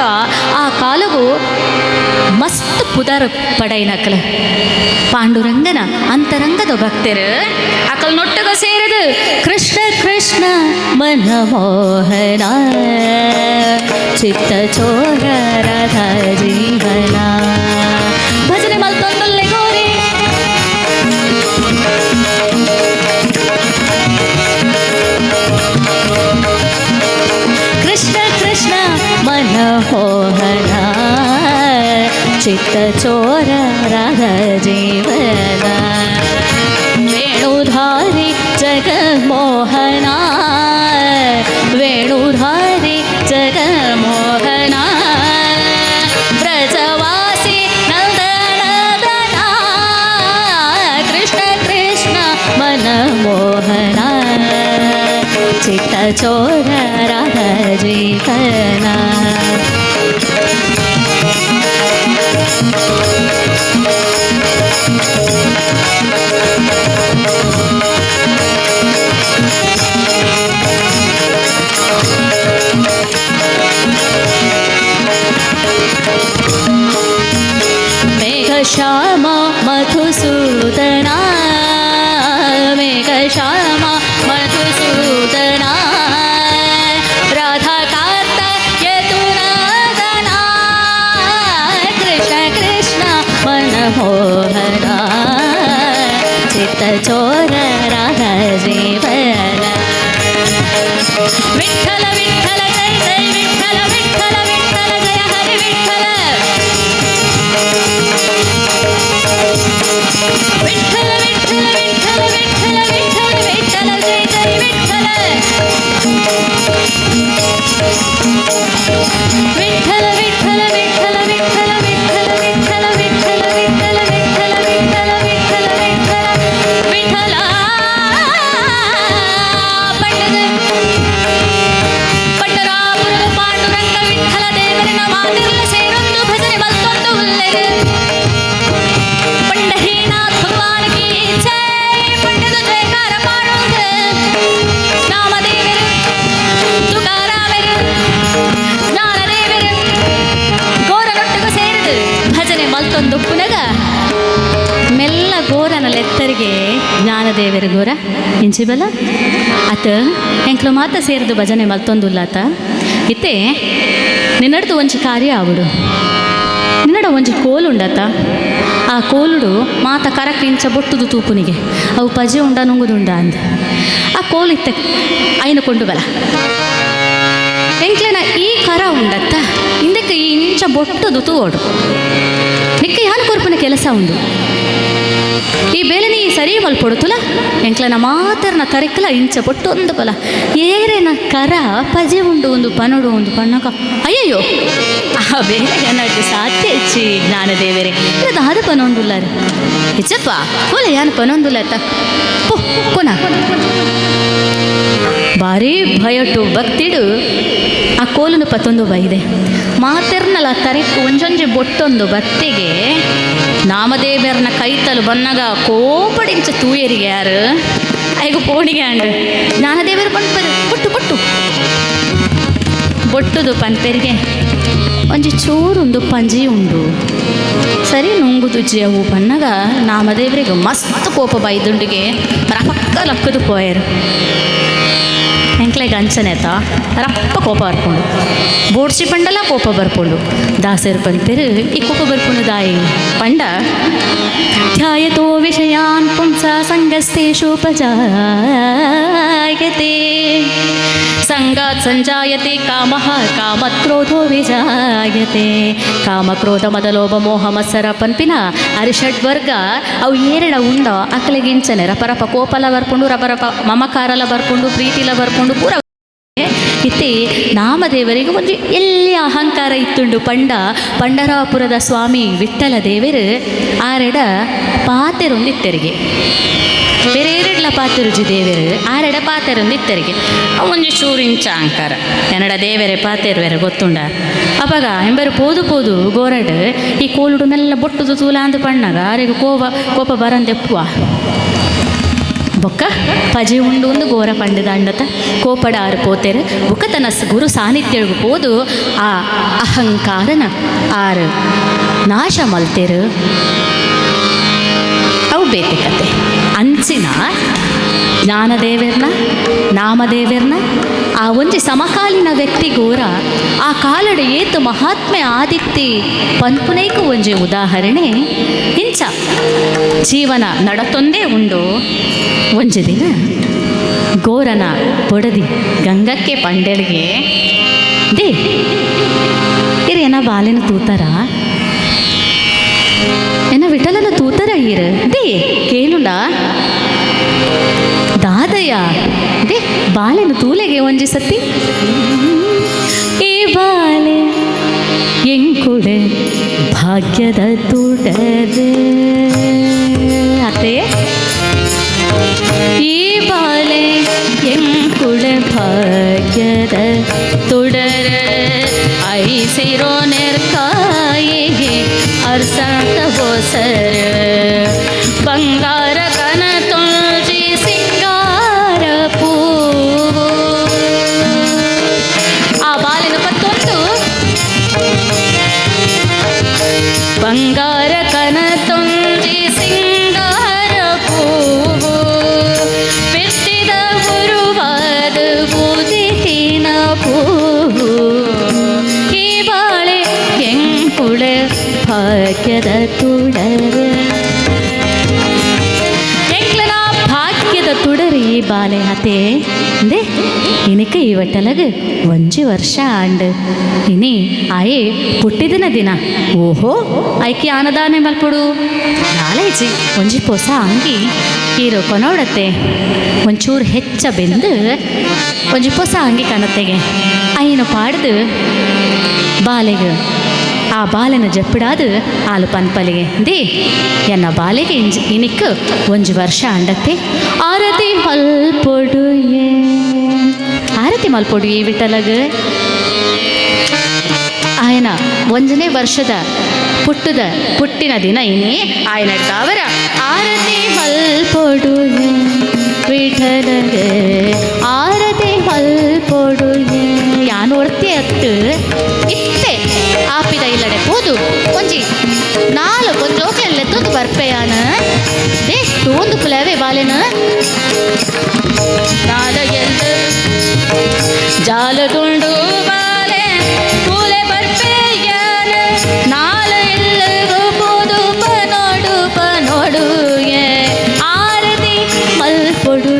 ಆ ಕಾಲಗು ಮಸ್ತ್ ಪುದರ್ ಪಡೈನಕಲ ಪಾಂಡುರಂಗನ ಅಂತರಂಗದ ಭಕ್ತರು. ಅಕಲ್ ನೊಟ್ಟಗ ಸೇರಿದು ಕೃಷ್ಣ ಕೃಷ್ಣ ಮನಮೋಹನ ಚಿತ್ತ ಚೋರ ರಾಧಾ ಜೀವನ ಭಜನೆ ಮಲ್ತೊಂದುಲ್ಲೆ ಗೋರೆ. ಕೃಷ್ಣ ಕೃಷ್ಣ ಮನಮೋಹನ ಚಿತ್ತ ಚೋರ ರಾಧಾ ಜೀವನ, ವೇಣುಧಾರಿ ಜಗನ್ಮೋಹನ, ವೇಣುಧಾರಿ ಜಗನ್ಮೋಹನ, ಬ್ರಜವಾಸಿ ನಂದನದನ, ಕೃಷ್ಣ ಕೃಷ್ಣ ಮನಮೋಹನ ಚಿತ್ತ ಚೋರ ರಾಧಾ ಜೀವನ. ಮೇಘಶ್ಯಾಮ ಮಧುಸೂದನ, ಮೇಘಶ್ಯಾಮ ಮಧುಸೂದನ, ರಾಧಾಕಾಂತ ಯದುನಾದನ, ಕೃಷ್ಣ ಕೃಷ್ಣ ಮನಮೋಹನ. ಚೋರರ ಜೀವನ. ವಿಠಲ ವಿಠಲ ಜಯ ಜಯ ವಿಠಲ ವಿಠಲ ವಿಠಲ ಜಯ ಹರಿ ವಿಠಲ. ವಿಠಲ ವಿಠಲ ವಿಠಲ ವಿಠಲ ವಿಠಲ ವಿಠಲ ಜಯ ಜಯ ವಿಠಲ. ವಿಠಲ ವಿಠಲ ವಿಠಲ ವಿಠಲ ವಿಠಲ ವಿಠಲ ವಿಠಲ ವಿಠಲ ವಿಠಲ ವಿಠಲ ವಿಠಲ ವಿಠಲ ವಿಠಲ. ಪಂಡದ ಪಂಡರಾಪುರದ ಪಾಂಡುರಂಗ ವಿಠಲ ದೇವರನ ಮಾತಿರ್ಲ ಸೇರೊಂದು ಭಜನೆ ಮಲ್ತೊಂದು ಉಲ್ಲೆರು. ಪಂಡರೀನಾಥ್ ಭಗವಾನ್ ಕಿ ಜೈ. ಪಂಡದ ಜಯಕಾರ ಪಾಡೋದು ನಾಮದೇವರು, ತುಕಾರಾಮರು, ಜ್ಞಾನದೇವರು ಗೋರನೊಟ್ಟಿಗೂ ಸೇರಿದು ಭಜನೆ ಮಲ್ತೊಂದು ಪುನಗ ಮೆಲ್ಲ ಗೋರನ ಲೆತ್ತರಿಗೆ ಜ್ಞಾನದೇವರು ಗೋರ ಇಂಚಿಬಲ ಅತ ಎಂಕ್ಲು ಮಾತ ಸೇರಿದು ಭಜನೆ ಮಲ್ತೊಂದುಲ್ಲಾತ. ಇತ್ತೆ ನಿನ್ನಡ್ದು ಒಂಜಿ ಕಾರ್ಯ ಆವಡು. ನಿನ್ನಡ ಒಂಜಿ ಕೋಲುಂಡತ. ಆ ಕೋಲುಡು ಮಾತ ಕರಕ್ ಇಂಚ ಬೊಟ್ಟುದು ತೂಪುನಿಗೆ ಅವು ಪಜೆ ಉಂಡ ನುಂಗುದುಂಡ ಅಂದ. ಆ ಕೋಲು ಇತ್ತೆ ಐನ ಕೊಂಡು ಬಲ. ಎಂಕ್ಲೆನ ಈ ಕರ ಉಂಡತ್ತ, ಇಂದಕ್ಕೆ ಈ ಇಂಚ ಬೊಟ್ಟುದು ತೂವೋಡು. ನಿಕ್ಕ ಯಾನು ಕೊರ್ಪುನ ಕೆಲಸ ಉಂಡು. ಈ ಬೇಲೆ ನೀ ಸರಿ ಮಲ್ಪೊಡುತ್ತುಲ. ಎಂಕ್ಲನ ಮಾತರ್ನ ತರೆಕ್ಲ ಇಂಚ ಬೊಟ್ಟೊಂದು ಬಲ. ಏರೇನ ಕರ ಪಜೆ ಉಂಡು ಒಂದು ಪನೊಡು ಒಂದು ಪಣ್ಣಕ. ಅಯ್ಯಯ್ಯೋ, ಆ ಬೇಲೆ ಎನ್ನಡ್ದು ಸಾಧ್ಯ ಹೆಚ್ಚಿ ಜ್ಞಾನದೇವರೇ. ಇಲ್ಲ ದಾದ ಪನೊಂದುಲ್ಲಾರ ಹೆಚ್ಚಪ್ಪ ಓಲ ಯಾನು ಪನೊಂದುಲ್ಲತ್ತ ಪೋ ಕೊನ. ಭಾರಿ ಭಯಟು ಭಕ್ತಿಡು ಆ ಕೋಲುನು ಪತ್ತೊಂದು ಬೈದೆ. ಮಾತೆರ್ನಲ ತರೆಕ್ ಒಂಜೊಂಜಿ ಬೊಟ್ಟೊಂದು ಬತ್ತಿಗೆ. ನಾಮದೇವರನ ಕೈತಲು ಬನ್ನಗ ಕೋಪಡಿಂಚ ತೂಯರಿಗೆ ಯಾರು ಐಗು ಪೋಣಿಗೆ ಅಂಡ್. ಜ್ಞಾನದೇವರು ಪನ್ಪರು ಪುಟ್ಟು ಪುಟ್ಟು ಬೊಟ್ಟುದು ಪನ್ಪೆರಿಗೆ, ಒಂಜಿ ಚೂರೊಂದು ಪಂಜಿ ಉಂಡು, ಸರಿ ನುಂಗುದುಜ್ಜಿ ಅವು ಪನ್ನಗ ನಾಮದೇವರಿಗೆ ಮಸ್ತ್ ಕೋಪ ಬೈದುಂಡಿಗೆ. ರಪಕ್ಕ ಲಕ್ಕದು ಪೋಯರು. ಎಂಕ್ಲೆಗ್ ಅಂಚನೆತ ರಪ್ಪ ಕೋಪ ಬರ್ಪುಂಡು. ಬೋಡ್ಚಿ ಪಂಡಲ ಕೋಪ ಬರ್ಪುಂಡು. ದಾಸರು ಪನ್ಪೆರು, ಈ ಕೋಪ ಬರ್ಪುಂಡು ದಾಯಿ ಪಂಡ, ಧ್ಯಾಯತೋ ವಿಷಯಾನ್ ಪುಂಸ ಸಂಗಸ್ತೇಷುಪಜಾಯತೆ, ಸಂಗಾತ್ ಸಂಜಾಯತೆ ಕಾಮಃ, ಕಾಮತ್ ಕ್ರೋಧೋ ವಿಜಾಯತೆ, ಕಾಮ ಕ್ರೋಧ ಮದ ಲೋಭ ಮೋಹ ಮತ್ಸರ ಪನ್ಪಿನ ಅರಿಷಡ್ ವರ್ಗ ಅವು ಏರೆಡ ಉಂಡ ಅಕ್ಲೆಗಿಂಚನೆ ರಪ ರಪ ಕೋಪಲ ಬರ್ಪುಂಡು, ರಪ ರಪ ಮಮಕಾರಲ ಬರ್ಪುಂಡು, ಪ್ರೀತಿಲ ಬರ್ಪುಂಡು ಪೂರ. ಇತ್ತೆ ನಾಮದೇವರಿಗೆ ಒಂಜಿ ಎಲ್ಲಿ ಅಹಂಕಾರ ಇತ್ತುಂಡು ಪಂಡ, ಪಂಡರಾಪುರದ ಸ್ವಾಮಿ ವಿಠ್ಠಲ ದೇವರು ಆರೆಡ ಪಾತೆರೊಂದಿತ್ತೆರಿಗೆ. ಬೇರೆ ಏರೆಡ್ಲ ಪಾತೆರುಜಿ ದೇವರು, ಆರೆಡ ಪಾತೆರೊಂದಿತ್ತೆರಿಗೆ. ಒಂಜಿ ಚೂರು ಇಂಚ ಅಹಂಕಾರ, ಎನ್ನಡ ದೇವರೇ ಪಾತೆರುವೆರೆ ಗೊತ್ತುಂಡ. ಅಪಗ ಎಂಬರು ಪೋದು ಪೋದು ಗೋರಡ್ ಈ ಕೋಲುಡು ಮೆಲ್ಲ ಬೊಟ್ಟುದು ತೂಲಾಂದು ಪಣ್ಣಗ ಆರೆಗ್ ಕೋಪ ಕೋಪ ಬರಂದೆಪ್ಪುವ. ಬೊಕ್ಕ ಪಜೆ ಉಂಡು ಒಂದು ಗೋರ ಪಂಡದ ಅಂಡತ ಕೋಪಡ ಆರು ಪೋತೆರು. ಬೊಕ್ಕ ತನ್ನ ಗುರು ಸಾನ್ನಿಧ್ಯಗ್ ಪೋದು ಆ ಅಹಂಕಾರನ ಆರು ನಾಶ ಮಲ್ತೆರು. ಅವು ಬೇತೆ ಕತೆ. ಅಂಚಿನ ಜ್ಞಾನದೇವೆರ್ನ, ನಾಮದೇವೆರ್ನ ಆ ಒಂಜಿ ಸಮಕಾಲೀನ ವ್ಯಕ್ತಿ ಗೋರ ಆ ಕಾಲಡೆ ಏತು ಮಹಾತ್ಮೆ ಆದಿತ್ತಿ ಪನ್ಪುನೈಕು ಒಂಜಿ ಉದಾಹರಣೆ. ಇಂಚ ಜೀವನ ನಡತೊಂದೇ ಉಂಡು. ಒಂಜಿ ದಿನ ಗೋರನ ಬೊಡದಿ ಗಂಗಕ್ಕೆ ಪಂಡೆಳ್ಗೆ, they ಇರ್ ಏನ ಬಾಲೆನ ತೂತಾರ, ಏನ ವಿಠಲನ ತೂತಾರ ಈರ್? They ಕೇಳುಂಡ ದಾದಯ್ಯ, they ಬಾಲೆನ ತೂಲೆಗೆ ಒಂಜಿ ಸತಿ. ಈ ಬಾಲೆ ಎಂಕುಡೆ ಭಾಗ್ಯದ ತುಡರೆ ಅತ್ತೆ. ಈ ಬಾಲೆ ಎಂಕುಡೆ ಭಾಗ್ಯದ ತುಡರೆ, ಐಸಿರೋ ನೆರ್ಕಾಯಿಗೆ ಅರ್ಸಂತ ಬೋಸರ, ಬಂಗಾರ ಕನ ತೊಂಜಿ ಸಿಂಗಾರ ಪೂವು. ಆ ಬಾಲಿನ ಪತ್ತೊಂದು ಬಂಗಾರ ಕನ ತೊಂಜಿ ಸಿಂಗಾರ ಪೂವು, ಬಿತ್ತಿದ ಗುರುವಾದ ಬೂದಿತಿನ ಪೂವು. ಈ ಬಾಳೆ ಕೆಂಕುಳೆ ಭಾಗ್ಯದ ತುಡರ. ಎಂಕ್ಲನ ಒಂಜಿ ಬಾಲೆ ಅತೆ ಅಂದೆ ಇನಿಕ ಈ ವಟ್ಟಲಗ ಒಂಜಿ ವರ್ಷ ಆಂಡ್ ಇನಿ ಆಯೆ ಪುಟ್ಟಿದಿನ ದಿನ. ಓಹೋ ಐಕೆ ಆನದಾನೆ ಮಲ್ಪೊಡು ನಾಲೈಜಿ ಒಂಜಿ ಪೊಸ ಅಂಗಿ ಹೀರೋ ಕೊನೋಡತ್ತೆ ಒಂಚೂರು ಹೆಚ್ಚ ಬೆಂದು ಒಂಜಿ ಪೊಸ ಅಂಗಿ ಕನತ್ತೆಗೆ ಐನು ಪಾಡ್ದು ಬಾಲೆಗೆ ಆ ಬಾಲೆನ ಜಪ್ಪಿಡಾದು ಆಲು ಪನ್ಪಲಿಗೆ they ಎನ್ನ ಬಾಲೆಗೆ ಇನಿಕ್ ಒಂಜಿ ವರ್ಷ ಅಂಡತ್ತೆ ಆರತಿ ಮಲ್ಪೊಡು ಆರತಿ ಮಲ್ಪೊಡು ಈ ವಿಠಲಗ. ಆಯನ ಒಂಜನೇ ವರ್ಷದ ಪುಟ್ಟದ ಪುಟ್ಟಿನ ದಿನ ಇನಿ ಆಯನ ಅವರ ಆರತಿ ಮಲ್ಪೊಡು ವಿಠಲಗೆ ಆರತಿ ಮಲ್ಪೊಡು ಯಾನು ಒರ್ತಿ ಅತ್ತು ಇತ್ತೆ ಆಪಿದ ಇಲ್ಲಡೆ ಪೋದು ಒಂಜಿ ನಾಲು ಒಂಜಿ ಓಕೆಲ್ಲ ಬರ್ಪೆಯಾನ they ತೂಂದು ಪುಲವೆ ಬಾಲೆನ ನಾಲ ಎಲ್ಲ ಜಾಲದುಂಡು ಬಾಲೆ ಪೂಲೆ ಬರ್ಪೆಯಾನ ನಾಲ ಎಲ್ಲಗೂ ಪೋದು ಪನೋಡು ಪನೋಡು ಏ ಆರತಿ ಮಲ್ಪೊಡು.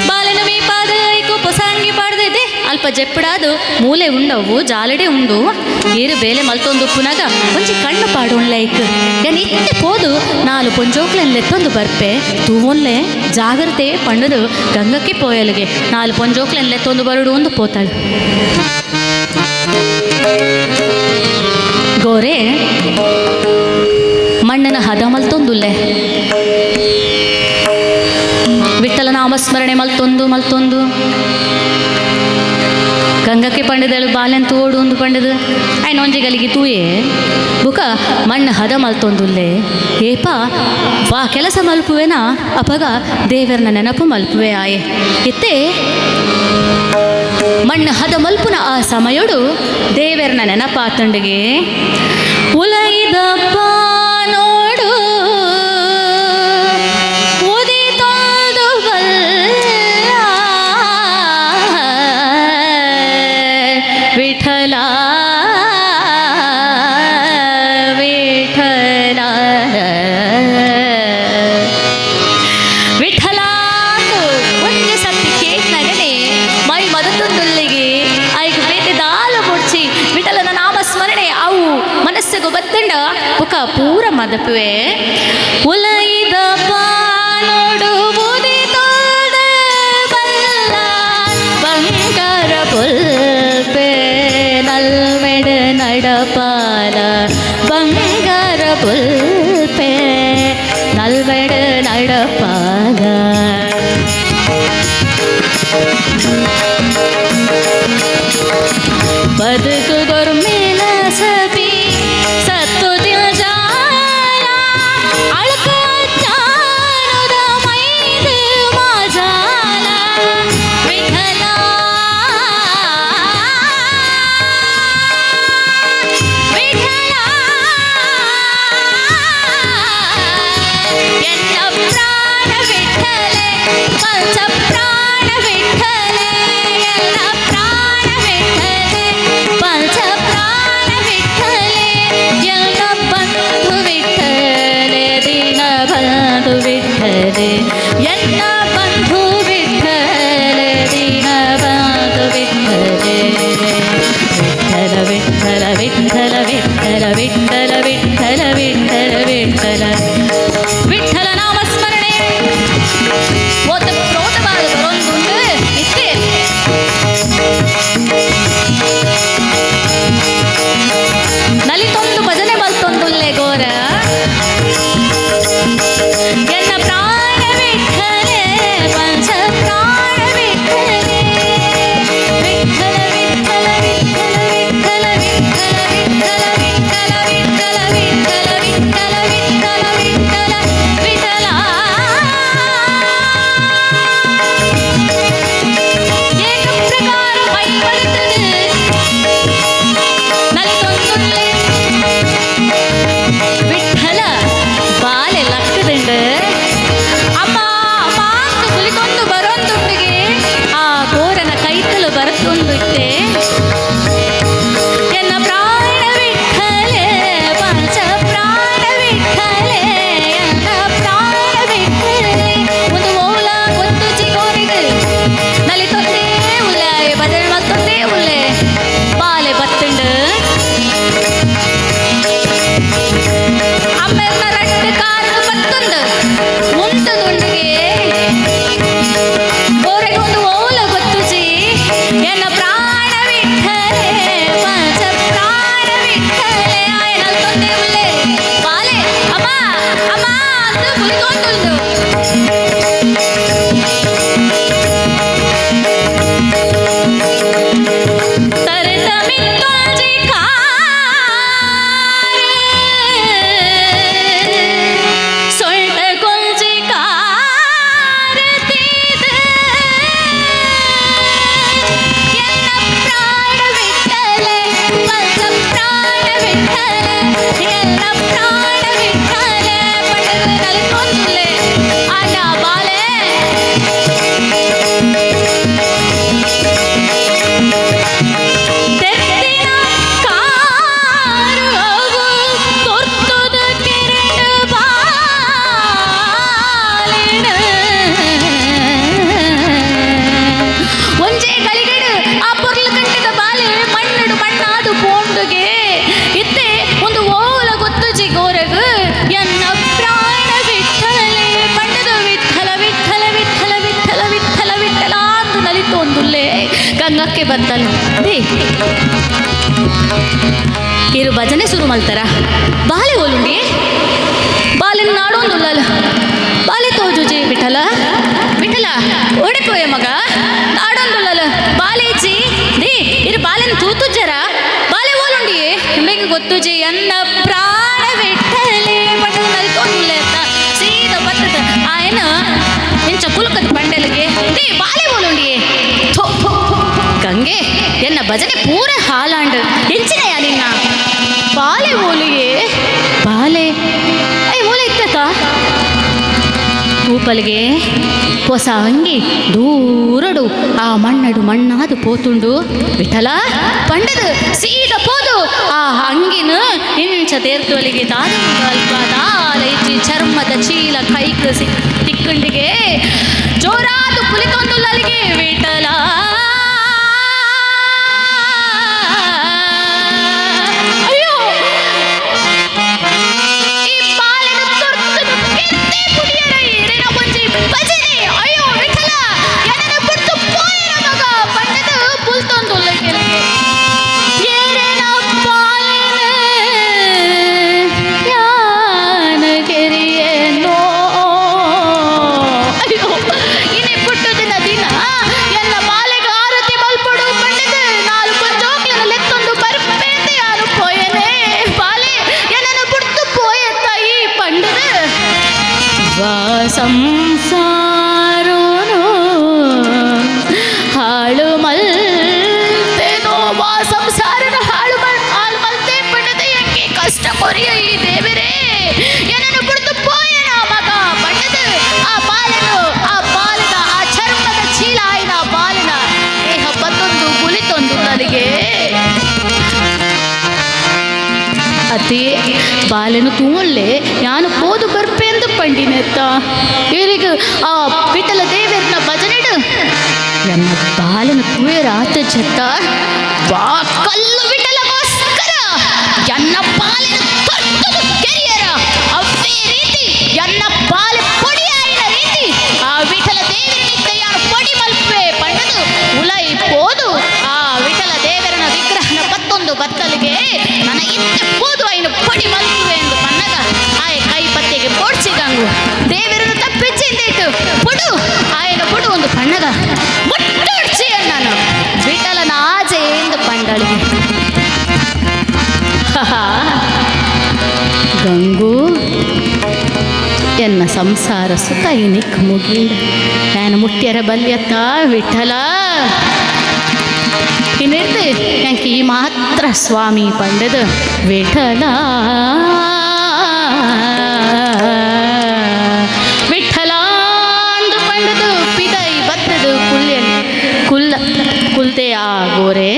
ಬಾಲೆನ ಮೀ ಪಾದ ಐಕು ಪೊಸಂಗಿ ಪಾಡ್ದೈತೆ ಅಲ್ಪ ಜೆಪ್ಪಡಾದು ಮೂಲೆ ಉಂಡವು ಜಾಲಡೆ ಉಂಡು ಏರು ಬೇಲೆ ಮಲ್ತೊಂದು ಪುನಗ ಒಂಜಿ ಕಣ್ಣು ಪಾಡೊನ್ಲೆ ಐಕ್ ಯಾನ್ ಇತ್ತೆ ಪೋದು ನಾಲು ಪೊಂಜೋಕ್ಲೆನ್ ಲೆತ್ತೊಂದು ಬರ್ಪೆ ತೂವೊನ್ಲೆ ಜಾಗ್ರತೆ ಪಂಡದು ಗಂಗಕ್ಕೆ ಪೋಯಲಿಗೆ ನಾಲು ಪೊಂಜೋಕ್ಲೆನ್ ಲೆತ್ತೊಂದು ಬರುಡು ಒಂದು ಪೋತಾಳು. ಗೋರೆ ಮಣ್ಣನ ಹದ ಮಲ್ತೊಂದುಲ್ಲೆ ವಿಠಲ ನಾಮಸ್ಮರಣೆ ಮಲ್ತೊಂದು ಮಲ್ತೊಂದು ಗಂಗಕ್ಕೆ ಪಂಡದಳು ಬಾಲೆನ್ ತೋಡು ಒಂದು ಪಂಡದು ಆಯ್ನ ಒಂಜಿ ಗಲಿಗೆ ತೂಯೆ ಬುಕ ಮಣ್ಣು ಹದ ಮಲ್ತೊಂದುಲ್ಲೆ ಏಪ ವಾ ಕೆಲಸ ಮಲ್ಪುವೆನಾ ಅಪಗ ದೇವರನ ನೆನಪು ಮಲ್ಪುವೆ ಆಯೆ ಇತ್ತೆ ಮಣ್ಣು ಹದ ಮಲ್ಪುನ ಆ ಸಮಯಡು ದೇವರನ ನೆನಪಾತಂಡಿಗೆ ಉಲೈದಪ್ಪ ನೋಡು ಉದಿತೊಂದು ಬಲ್ಲ ವಿಠಲ ವಿಠಲ ವಿಠಲ ಒಂಜಿ ಸತ್ತಿ ಕೇಕ್ ನಗನೆ ಮೈ ಮದತೊಂದುಲ್ಲಿಗೆ ಐಕ್ ಬೇತೆ ದಾಲ ಬೊಡ್ಚಿ ವಿಠಲನ ನಾಮ ಸ್ಮರಣೆ ಅವು ಮನಸ್ಸಿಗೆ ಬತ್ತಂಡ ಬುಕ ಪೂರ ಮದಪುವೆ ಉಲೈದ ನೋಡು ಉದಿತೊಂದು ಬಲ್ಲ ಬಂಗಾರ ಪುಲ್ಪೆ ನಲ್ಮೆಡ ನಡಪಾಲ ಬಂಗಾರ ಪುಲ್ಪೆ ನಲ್ಮೆಡ ನಡಪಾಲ. ಬದುಕು ಮೇಲ ಸಬಿ ಸತ್ತು ದಿನ ಜಾಲ ಅಳಕ ಚಾನುದ ಮೈದು ಮಾಜಾಲ ವಿಠಲ ವಿಠಲ ಎನ್ನ ಪ್ರಾಣ ವಿಠಲೆ ಪಂಚ ಪ್ರಾಣ ವಿಠಲೆ ಎನ್ನ ಪ್ರಾಣ ವಿಠಲೆ ಪಂಚ ಗಂಗಕ್ಕೆ ಬತ್ತಲು they ಇರು ಭಜನೆ ಶುರು ಮಲ್ತಾರ ಬಾಲೆ ಓಲುಂಡಿ ಬಾಲೆ ನಾಡೊಂದುಲ್ಲಲ್ಲ ಬಾಲೆ ತೋಜುಜಿ ವಿಠಲ ವಿಠಲ ಓಡಿಪೋಯ ಮಗ ನಾಡೊಂದುಲ್ಲಲ್ಲ ಬಾಲೆ ಇಜ್ಜಿ they ಇರು ಬಾಲೆನ ತೂತುಜ್ಜರ ಬಾಲೆ ಓಲುಂಡಿ ನಿಮಗೆ ಗೊತ್ತುಜಿ ಎನ್ನ ಪ್ರಾಣ ವಿಠಲೆ ಪಟ್ಟು ನಲ್ಕೊಂಡುಲ್ಲ ಸೀದಾ ಬತ್ತದ ಆಯನ ಇಂಚ ಕುಲ್ಕದ ಬಂಡೆಲಿಗೆ they ಬಾಲೆ ಓಲುಂಡಿ ಥೋ ಗಂಗೆ ಎನ್ನ ಭಜನೆ ಪೂರ ಹಾಲಾಂಡ್ ಎಂಚಿನಯ ನಿನ್ನ ಬಾಲೆ ಓಲಿಗೆ ಬಾಲೆ I ಓಲೆ ಇತ್ತತ ತೂಪಲಿಗೆ ಹೊಸ ಅಂಗಿ ದೂರಡು ಆ ಮಣ್ಣಡು ಮಣ್ಣಾದು ಪೋತುಂಡು ವಿಠಲ ಪಂಡದು ಸೀದ ಪೋದು ಆ ಅಂಗಿನ ಇಂಚ ತೇರ್ತೊಲಿಗೆ ದಾದ ಅಲ್ಪ ದಾಲ ಇಚ್ಚಿ ಚರ್ಮದ ಚೀಲ ಕೈಕ್ ತಿಕ್ಕಂಡಿಗೆ ಜೋರಾದು ಪುಲಿತೊಂದುಲ್ಲಲಿಗೆ ವಿಠಲ ಅಯ್ಯೋ ಈ ಬಾಲೆನ ತೊರ್ತು ಕೆತ್ತೆ ಪುಡಿಯರ ಏರೇನ ಒಂಜಿ ಭಜನೆ ಅಯ್ಯೋ ವಿಠಲ ಎನ್ನನ ಬಿಡ್ತು ಪೋಯರ ಮಗ ಪಂಡದ ಪುಲ್ತೊಂದುಲ್ಲಗೆ ಏರೇನ ಬಾಲೆನ ಯಾನ ಕೆರಿಯೇನೋ ಅಯ್ಯೋ ಇನಿ ಪುಟ್ಟದಿನ ದಿನ ಎಲ್ಲ ಬಾಲೆಗೆ ಆರತಿ ಮಲ್ಪಡು ಪಂಡದ ನಾಲ್ಕು ಜೋಕ್ಲನ ಲೆತ್ತೊಂದು ಬರ್ಪೇಂದು ಯಾರು ಪೋಯನೆ ಬಾಲೆ ಎನ್ನನ ಬಿಡ್ತು ಪೋಯ ತಾಯಿ ಪಂಡದ ಸಂಸಾರೋನು ಹಾಳು ಮಲ್ತೇನೋ ವಾ ಸಂಸಾರನ ಹಾಳು ಹಾಳು ಮಲ್ತೆ ಪಂಡದ ಎಂಗೆ ಕಷ್ಟ ಕೊರಿಯ ಈ ದೇವರೇ ಏನನ್ನು ಬಿಡ್ತು ಪೋಯನ ಮಗ ಪಂಡದ ಆ ಬಾಲನು ಆ ಬಾಲನ ಆ ಚರ್ಮದ ಚೀಲ ಆಯ್ನ ಬಾಲನ ದೇಹ ಬತ್ತೊಂದು ಕುಲಿತೊಂದು ನನಗೆ ಅತಿ ಬಾಲೆನು ತೂವೊಲ್ಲೆ ಯಾನು ಪೋದು ಬರ್ಪೆಂದು ಪಂಡಿನೆತ್ತ ಇವರಿಗೆ ಆ ವಿಠಲ ದೇವರನ್ನ ಭಜನೆಡು ಎನ್ನ ಬಾಲೆನು ತೂಯರ ಆತ ಚೆತ್ತ ಬಾ ಕಲ್ಲು ವಿಠಲಗೋಸ್ಕರ ಎನ್ನ ಬಾಲೆನು ತೊಟ್ಟದು ಕೆರಿಯರ ಅವೇ ರೀತಿ ಎನ್ನ ಬಾಲೆ ಪೊಡಿಯಾಯಿನ ರೀತಿ ಆ ವಿಠಲ ದೇವರನಿದ್ದ ಯಾನು ಪೊಡಿ ಮಲ್ಪೆ ಪಂಡದು ಉಲೈ ಪೋದು ಆ ವಿಠಲ ದೇವರನ ವಿಗ್ರಹನ ಪತ್ತೊಂದು ಬತ್ತಲಿಗೆ ನನ್ನ ಇತ್ತೆ ಪೋದು ಐನು ಪೊಡಿ ಮಲ್ಪುವೆ ಎಂದು ಪನ್ನಗ ಆಯ ಕೈ ಪತ್ತೆಗೆ ಪೋಡ್ಚಿಗಂಗು ದೇವರನ್ನು ತಪ್ಪಿಚ್ಚಿಂದಿಟ್ಟು ಪುಡು ಆಯನ ಪುಡು ಒಂದು ಪಣ್ಣಗ ಮುಟ್ಟುಡ್ಚಿ ನಾನು ವಿಠಲನ ಆಜೆ ಎಂದು ಪಂಡಳಿಗೆ ಗಂಗು ಎನ್ನ ಸಂಸಾರ ಸುಖ ಇನಿಕ್ ಮುಗಿಂಡ ನಾನು ಮುಟ್ಟ್ಯರ ಬಲ್ಯತ್ತ ವಿಠಲ ಇನ್ನಿರ್ದು ಯಾಕೆ ಈ ಮಾತ್ರ ಸ್ವಾಮಿ ಪಂಡದು ವಿಠಲ ವಿಠಲ ಅಂದು ಪಂಡದು ಪಿದೈ ಬತ್ತದು ಕುಲ್ಯ ಕುಲ್ಲ ಕುಲ್ತೆ ಆಗೋರೆ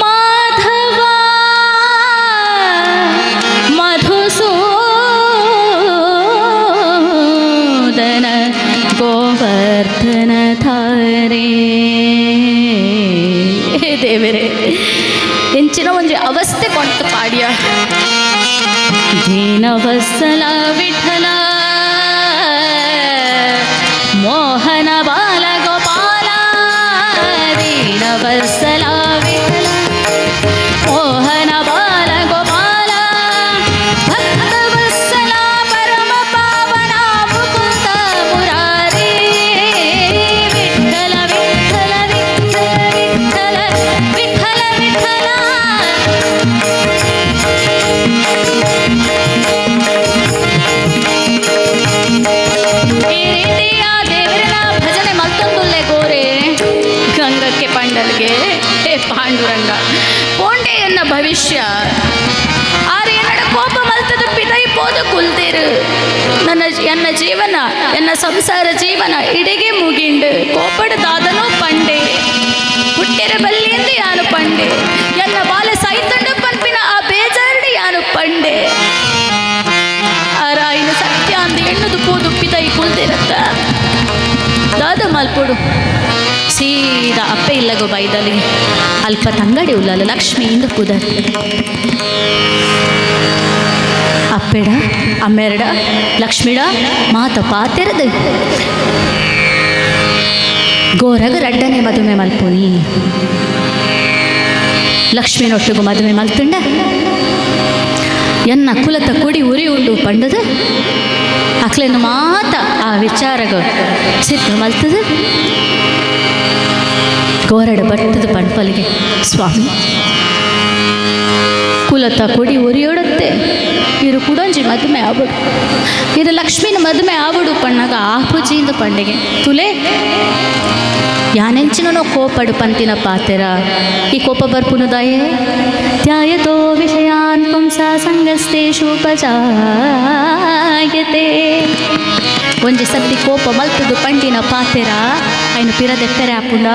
ಮಾಧವ ಮಧುಸೂದನ ಗೋವರ್ಧನ ಧಾರೆ ದೇವರೇ ಎಂಚಿನ ಒಂಜಿ ಅವಸ್ಥೆ ಕೊಂತ ಪಾಡ್ಯ ದೀನವತ್ಸಲ ವಿಠಲ ಮೋಹನ ಬಾಲ ಗೋಪಾಲ ದೀನವತ್ಸಲ ವಿಠಲ ಮೋಹನ ಬಾಲ ಗೋಪಾಲ ಭಕ್ತವತ್ಸಲ ಪರಮ ಪಾವನ ಮುಕುಂದ ಮುರಾರಿ ವಿಠಲ ವಿಠಲ ವಿಠಲ ವಿಠಲ ವಿಠಲ ವಿಠಲ. ಈ ರೀತಿಯ ದೇವರನ ಭಜನೆ ಮಲ್ತೊಂದುಲ್ಲೆ ಗೋರೆ ಗಂಗಕ್ಕೆ ಪಂಡಲ್ಗೆ ಹೇ ಪಾಂಡುರಂಗ ಪೋಂಡೆಯನ್ನ ಭವಿಷ್ಯ ಆರು ಎನ್ನಡ ಕೋಪ ಮಲ್ತದ ಪಿದೈ ಪೋದ ಕುಲ್ದಿರು ನನ್ನ ಎನ್ನ ಜೀವನ ಎನ್ನ ಸಂಸಾರ ಜೀವನ ಇಡೆಗೆ ಮುಗಿಂಡು ಕೋಪಡ ದಾದನೋ ಪಂಡೆ ಹುಟ್ಟಿರ ಬಲ್ಲಿಯಿಂದ ಯಾನು ಪಂಡೆ ಎನ್ನ ಬಾಲ ಸೈತಂಡು ಪನ್ಪಿನ ಆ ಬೇಜಾರಡು ಯಾನು ಪಂಡೆ ಆರಾಯಿನ ಸತ್ಯ ಅಂದ ಎಣ್ಣದು ಪೋದು ಪಿದೈ ಕುಲ್ದಿರತ್ತ ದಾದ ಮಲ್ಪೊಡು ಸೀದಾ ಅಪ್ಪೆ ಇಲ್ಲಗೋ ಬೈದಲ್ಲಿ ಅಲ್ಪ ತಂಗಡಿ ಉಲ್ಲಲ್ಲ ಲಕ್ಷ್ಮಿ ಇಂದು ಪುದರ್ ಅಪ್ಪೆಡ ಅಮ್ಮೆರಡ ಲಕ್ಷ್ಮಿಡ ಮಾತ ಪಾತೆರದು ಗೋರಗ ರಡ್ಡನೆ ಮದುವೆ ಮಲ್ಪುನಿ ಲಕ್ಷ್ಮೀನೊಟ್ಟಿಗೂ ಮದುವೆ ಮಲ್ತುಂಡ ಎನ್ನ ಕುಲತ ಕೊಡಿ ಉರಿ ಉಂಡು ಪಂಡದು ಅಕ್ಲೆನ ಮಾತ ಆ ವಿಚಾರಗ ಸಿದ್ಧ ಮಲ್ತದ ಗೋರಡ ಬಟ್ಟದ ಪಂಪಲಿಗೆ ಸ್ವಾಮಿ ಕುಲತ ಕೊಡಿ ಉರಿಯೋಡತ್ತೆ ಇರು ಕುಡಂಜಿ ಮದುವೆ ಆವಡು ಇದು ಲಕ್ಷ್ಮೀನ ಮದುವೆ ಆವಡು ಪಣ್ಣಾಗ ಆಪುಜಿಯಿಂದ ಪಂಡಿಗೆ ತುಲೆ ಯಾನೆಂಚಿನೋ ಕೋಪಡು ಪಂತಿನ ಪಾತೆರ ಈ ಕೋಪ ಬರ್ಪುನುದಾಯೇ ಧ್ಯಾಯತೋ ವಿಷಯಾನ್ ಪುಂಸ ಸಂಗಸ್ತೇಷುಪಜಾಯತೆ. ಒಂಜಿ ಸತ್ತಿ ಕೋಪ ಮಲ್ತದು ಪಂಡಿನ ಪಾತೆರ ಐನು ಪಿರದೆಪ್ಪೆರೆ ಆಪುಂಡ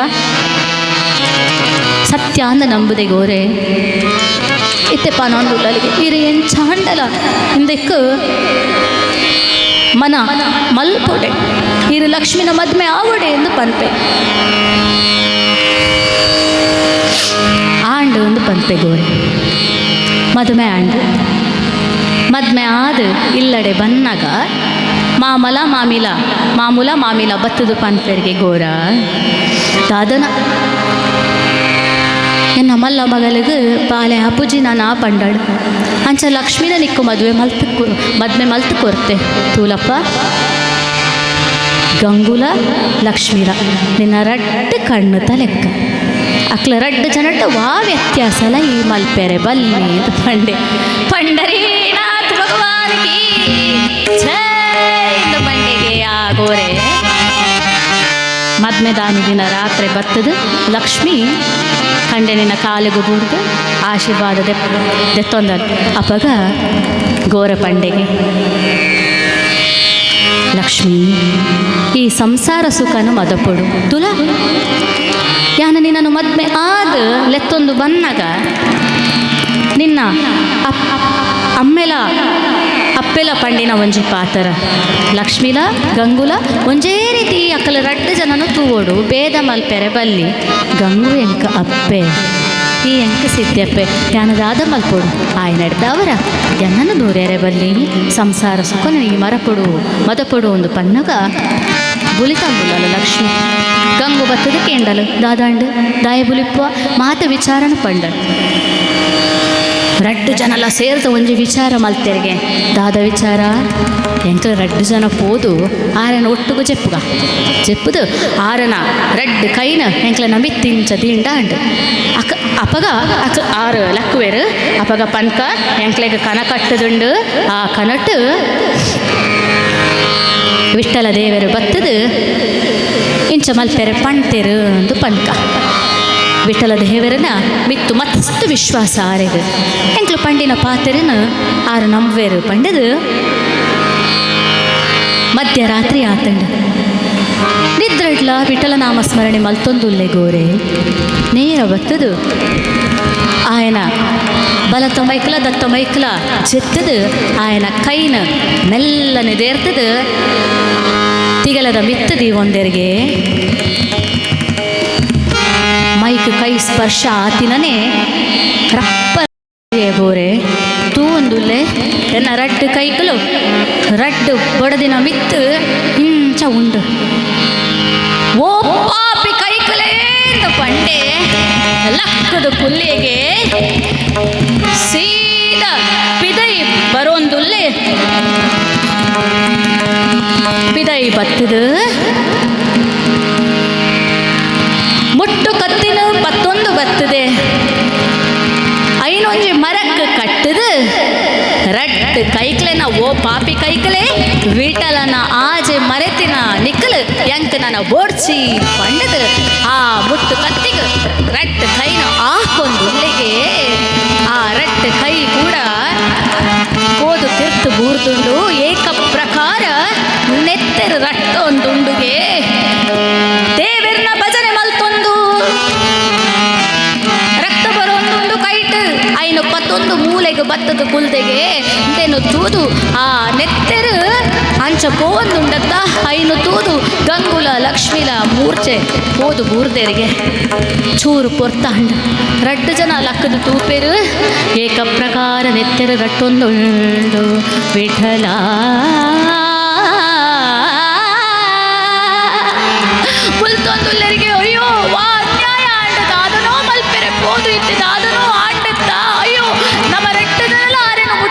ಸತ್ಯ ಅಂದ ನಂಬುದೆ ಗೋರೆ ಇತ್ತೆ ಪಾನೊಂದುಲ್ಲಲಿಗೆ ಇರು ಎಂಚಾಂಡಲ ಹಿಂದೆಕ್ಕು ಮನ ಮಲ್ಪೊಡೆ ಇರು ಲಕ್ಷ್ಮಿನ ಮದ್ಮೆ ಆವಡೆ ಎಂದು ಪನ್ಪೆ ಆಂಡು ಒಂದು ಪನ್ಪೆ ಗೋರೆ ಮದುವೆ ಆಂಡು ಮದ್ಮೆ ಆದ ಇಲ್ಲಡೆ ಬನ್ನಾಗ ಮಾಮಲ ಮಾಮಿಲ ಮಾಮೂಲ ಮಾಮಿಲ ಬತ್ತದು ಪನ್ಪೆರಿಗೆ ಗೋರ ದಾದನ ಎನ್ನ ಮಲ್ಲ ಮಗಲಿಗೆ ಬಾಲೆ ಅಪ್ಪುಜಿ ನಾನು ಆ ಪಂಡಾಡು ಅಂಚ ಲಕ್ಷ್ಮಿನ ನಿಕ್ಕು ಮದುವೆ ಮಲ್ತು ಮದ್ಮೆ ಮಲ್ತು ಕೊರ್ತೆ ತೂಲಪ್ಪ ಗಂಗುಲ ಲಕ್ಷ್ಮೀರ ನಿನ್ನ ರಡ್ಡು ಕಣ್ಣು ತಲೆಕ್ಕ ಅಕ್ಲ ರಡ್ಡು ಜನಟ ವಾ ವ್ಯತ್ಯಾಸಲ ಈ ಮಲ್ಪೆರೆ ಬಲ್ಲಿ ಅಂತ ಪಂಡೆ ಪಂಡರೀನಾಥ್ ಭಗವಾನ್ ಕೀ ಜೈ ಪಂಡೆಗೆ ಆ ಗೋರೆ ಮದ್ಮೆದಾನಿ ದಿನ ರಾತ್ರಿ ಬತ್ತದು ಲಕ್ಷ್ಮಿ ಕಂಡೆನಿನ ಕಾಲಿಗೆ ಬೂರ್ದು ಆಶೀರ್ವಾದ ದೆತ್ತೊಂದ ಅಪಗ ಗೋರ ಪಂಡೆಗೆ ಲಕ್ಷ್ಮಿ ಈ ಸಂಸಾರ ಸುಖನು ಮದಪೊಡು ತುಲ ಯಾನ ನಿನ್ನನ್ನು ಮದ್ಮೆ ಆದ ಲೆತ್ತೊಂದು ಬನ್ನಾಗ ನಿನ್ನ ಅಮ್ಮೆಲ ಅಪ್ಪೆಲ ಪಂಡಿನ ಒಂಜಿ ಪಾತರ ಲಕ್ಷ್ಮೀಲ ಗಂಗುಲ ಒಂಜೇ ರೀತಿ ಅಕ್ಕಲ ರಡ್ಡು ಜನನು ತೂವೋಡು ಭೇದ ಮಲ್ಪೆರೆ ಬಲ್ಲಿ ಗಂಗು ಎಂಕ ಅಪ್ಪೆ ಈ ಎಂಕ ಸಿದ್ದಪ್ಪೆ ಯಾನದಾದ ಮಲ್ಪೊಡು ಆಯ್ ನಡೆದವರ ಜನನು ದೂರೇರೆ ಬಲ್ಲಿ ಸಂಸಾರ ಸುಖನ ಈ ಮರಪೊಡು ಮದಪೊಡು ಒಂದು ಪಣ್ಣಗ ಬುಲಿತಂಬುಲಲ್ಲ ಲಕ್ಷ್ಮಿ ಗಂಗು ಬತ್ತದ ಕೇಂಡಲು ದಾದಾಂಡು ದಾಯ ಬುಲಿಪ್ಪ ಮಾತ ವಿಚಾರನ ಪಂಡಳು ರಡ್ಡು ಜನಲ ಸೇರ್ದ ಒಂಜಿ ವಿಚಾರ ಮಲ್ತೆರಿಗೆ ದಾದ ವಿಚಾರ ಎಂತ ರಡ್ಡು ಜನ ಪೋದು ಆರನ ಒಟ್ಟುಗು ಚೆಪ್ಪುಗ ಚೆಪ್ಪುದು ಆರನ ರಡ್ಡು ಕೈನ ಎಂಕ್ಲ ಮಿತ್ತಿಂಚ ದಿಂಡ ಅಂಡು ಅಕ ಅಪಗ ಅಕ ಆರು ಲಕ್ಕುವೆರು ಅಪಗ ಪನ್ಕ ಎಂಕ್ಲೆಗ್ ಕನ ಕಟ್ಟದುಂಡು ಆ ಕನಟು ವಿಠಲ ದೇವರು ಬತ್ತದು ಇಂಚ ಮಲ್ಪೆರೆ ಪಣ್ತೆರು ಅಂದು ಪನ್ಕ ವಿಠಲ ದೇವರನ ಮಿತ್ತು ಮಸ್ತ್ ವಿಶ್ವಾಸ ಆರೆಗ್ ಎಂಕ್ಲು ಪಂಡಿನ ಪಾತೆರನ ಆರು ನಂಬ್ವೇರು ಪಂಡದು ಮಧ್ಯರಾತ್ರಿ ಆತಂಡ ನಿದ್ರಡ್ಲ ವಿಠಲ ನಾಮಸ್ಮರಣೆ ಮಲ್ತೊಂದುಲ್ಲೆ ಗೋರೆ ನೇರ ಬತ್ತದು ಆಯನ ಬಲತ ಮೈಕ್ಲ ದತ್ತ ಮೈಕ್ಲ ಚೆತ್ತದು ಆಯನ ಕೈನ ಮೆಲ್ಲನೆ ದೇರ್ತದು ತಿಗಲದ ಮಿತ್ತದಿ ಒಂದೆರಿಗೆ ಮೈಕ್ ಕೈ ಸ್ಪರ್ಶ ಆತಿನನೇ ರಪ್ಪ ಬೋರೆ ತೂ ಒಂದುಲ್ಲೆ ಎನ್ನ ರಡ್ಡು ಕೈಕಲು ರಡ್ಡು ಬಡದಿನ ಮಿತ್ತು ಇಂಚ ಉಂಡು ಓ ಪಾಪಿ ಕೈಕಲೇಂದ ಪಂಡೆ ಲಕ್ಕದ ಪುಲ್ಲಿಗೆ ಸೀದಾ ಪಿದೈ ಬರೋಂದುಲ್ಲೆ ಪಿದೈ ಬತ್ತದು ಮುಟ್ಟು ಕತ್ತಿನ ಪತ್ತೊಂದು ಬತ್ತದೆ ಐನೊಂಜಿ ಮರಕ್ಕೆ ಕಟ್ಟದು ರಟ್ಟು ಕೈಕ್ಲೆನ ಓ ಪಾಪಿ ಕೈಕಲೆ ವಿಠಲನ ಆಜೆ ಮರೆತಿನ ನಿಕ್ಕಲು ಎಂಕ್ ನನ್ನ ಬೋಡ್ಚಿ ಪಂಡದು ಆ ಮುಟ್ಟು ಕತ್ತಿಗೆ ರಟ್ಟು ಕೈನ ಹಾಕೊಂದು ಇಲ್ಲಿಗೆ ಆ ರಟ್ಟು ಕೈ ಕೂಡ ಕೋದು ತಿರ್ತು ಬೂರ್ದುಂಡು ಏಕ ಪ್ರಕಾರ ನೆತ್ತೆರು ರಟ್ಟೊಂದುಂಡುಗೆ ದೇವೆರ್ನ ಭಜನೆ ಮಲ್ತೊಂದು ರಕ್ತ ಬರೋಂದುಂಡು ಕೈಟ್ ಐನು ಪತ್ತೊಂದು ಮೂಲೆಗೆ ಬತ್ತದ ಕುಲ್ದೆಗೆ ಇಂದೇನು ತೂದು ಆ ನೆತ್ತೆರು ಅಂಚ ಪೋವೊಂದುಂಡತ್ತ ಐನು ತೂದು ಗಂಗುಲ ಲಕ್ಷ್ಮೀಲ ಮೂರ್ಛೆ ಪೋದು ಬೂರ್ದೆರಿಗೆ ಚೂರು ಪೊರ್ತಾಂಡ ರಡ್ಡು ಜನ ಲಕ್ಕದ ತೂಪೆರು ಏಕ ಪ್ರಕಾರ ನೆತ್ತೆರು ರಟ್ಟೊಂದುಂಡು ವಿಠಲ ಪುಲ್ತೊಂದುಲ್ಲೆರಿಗೆ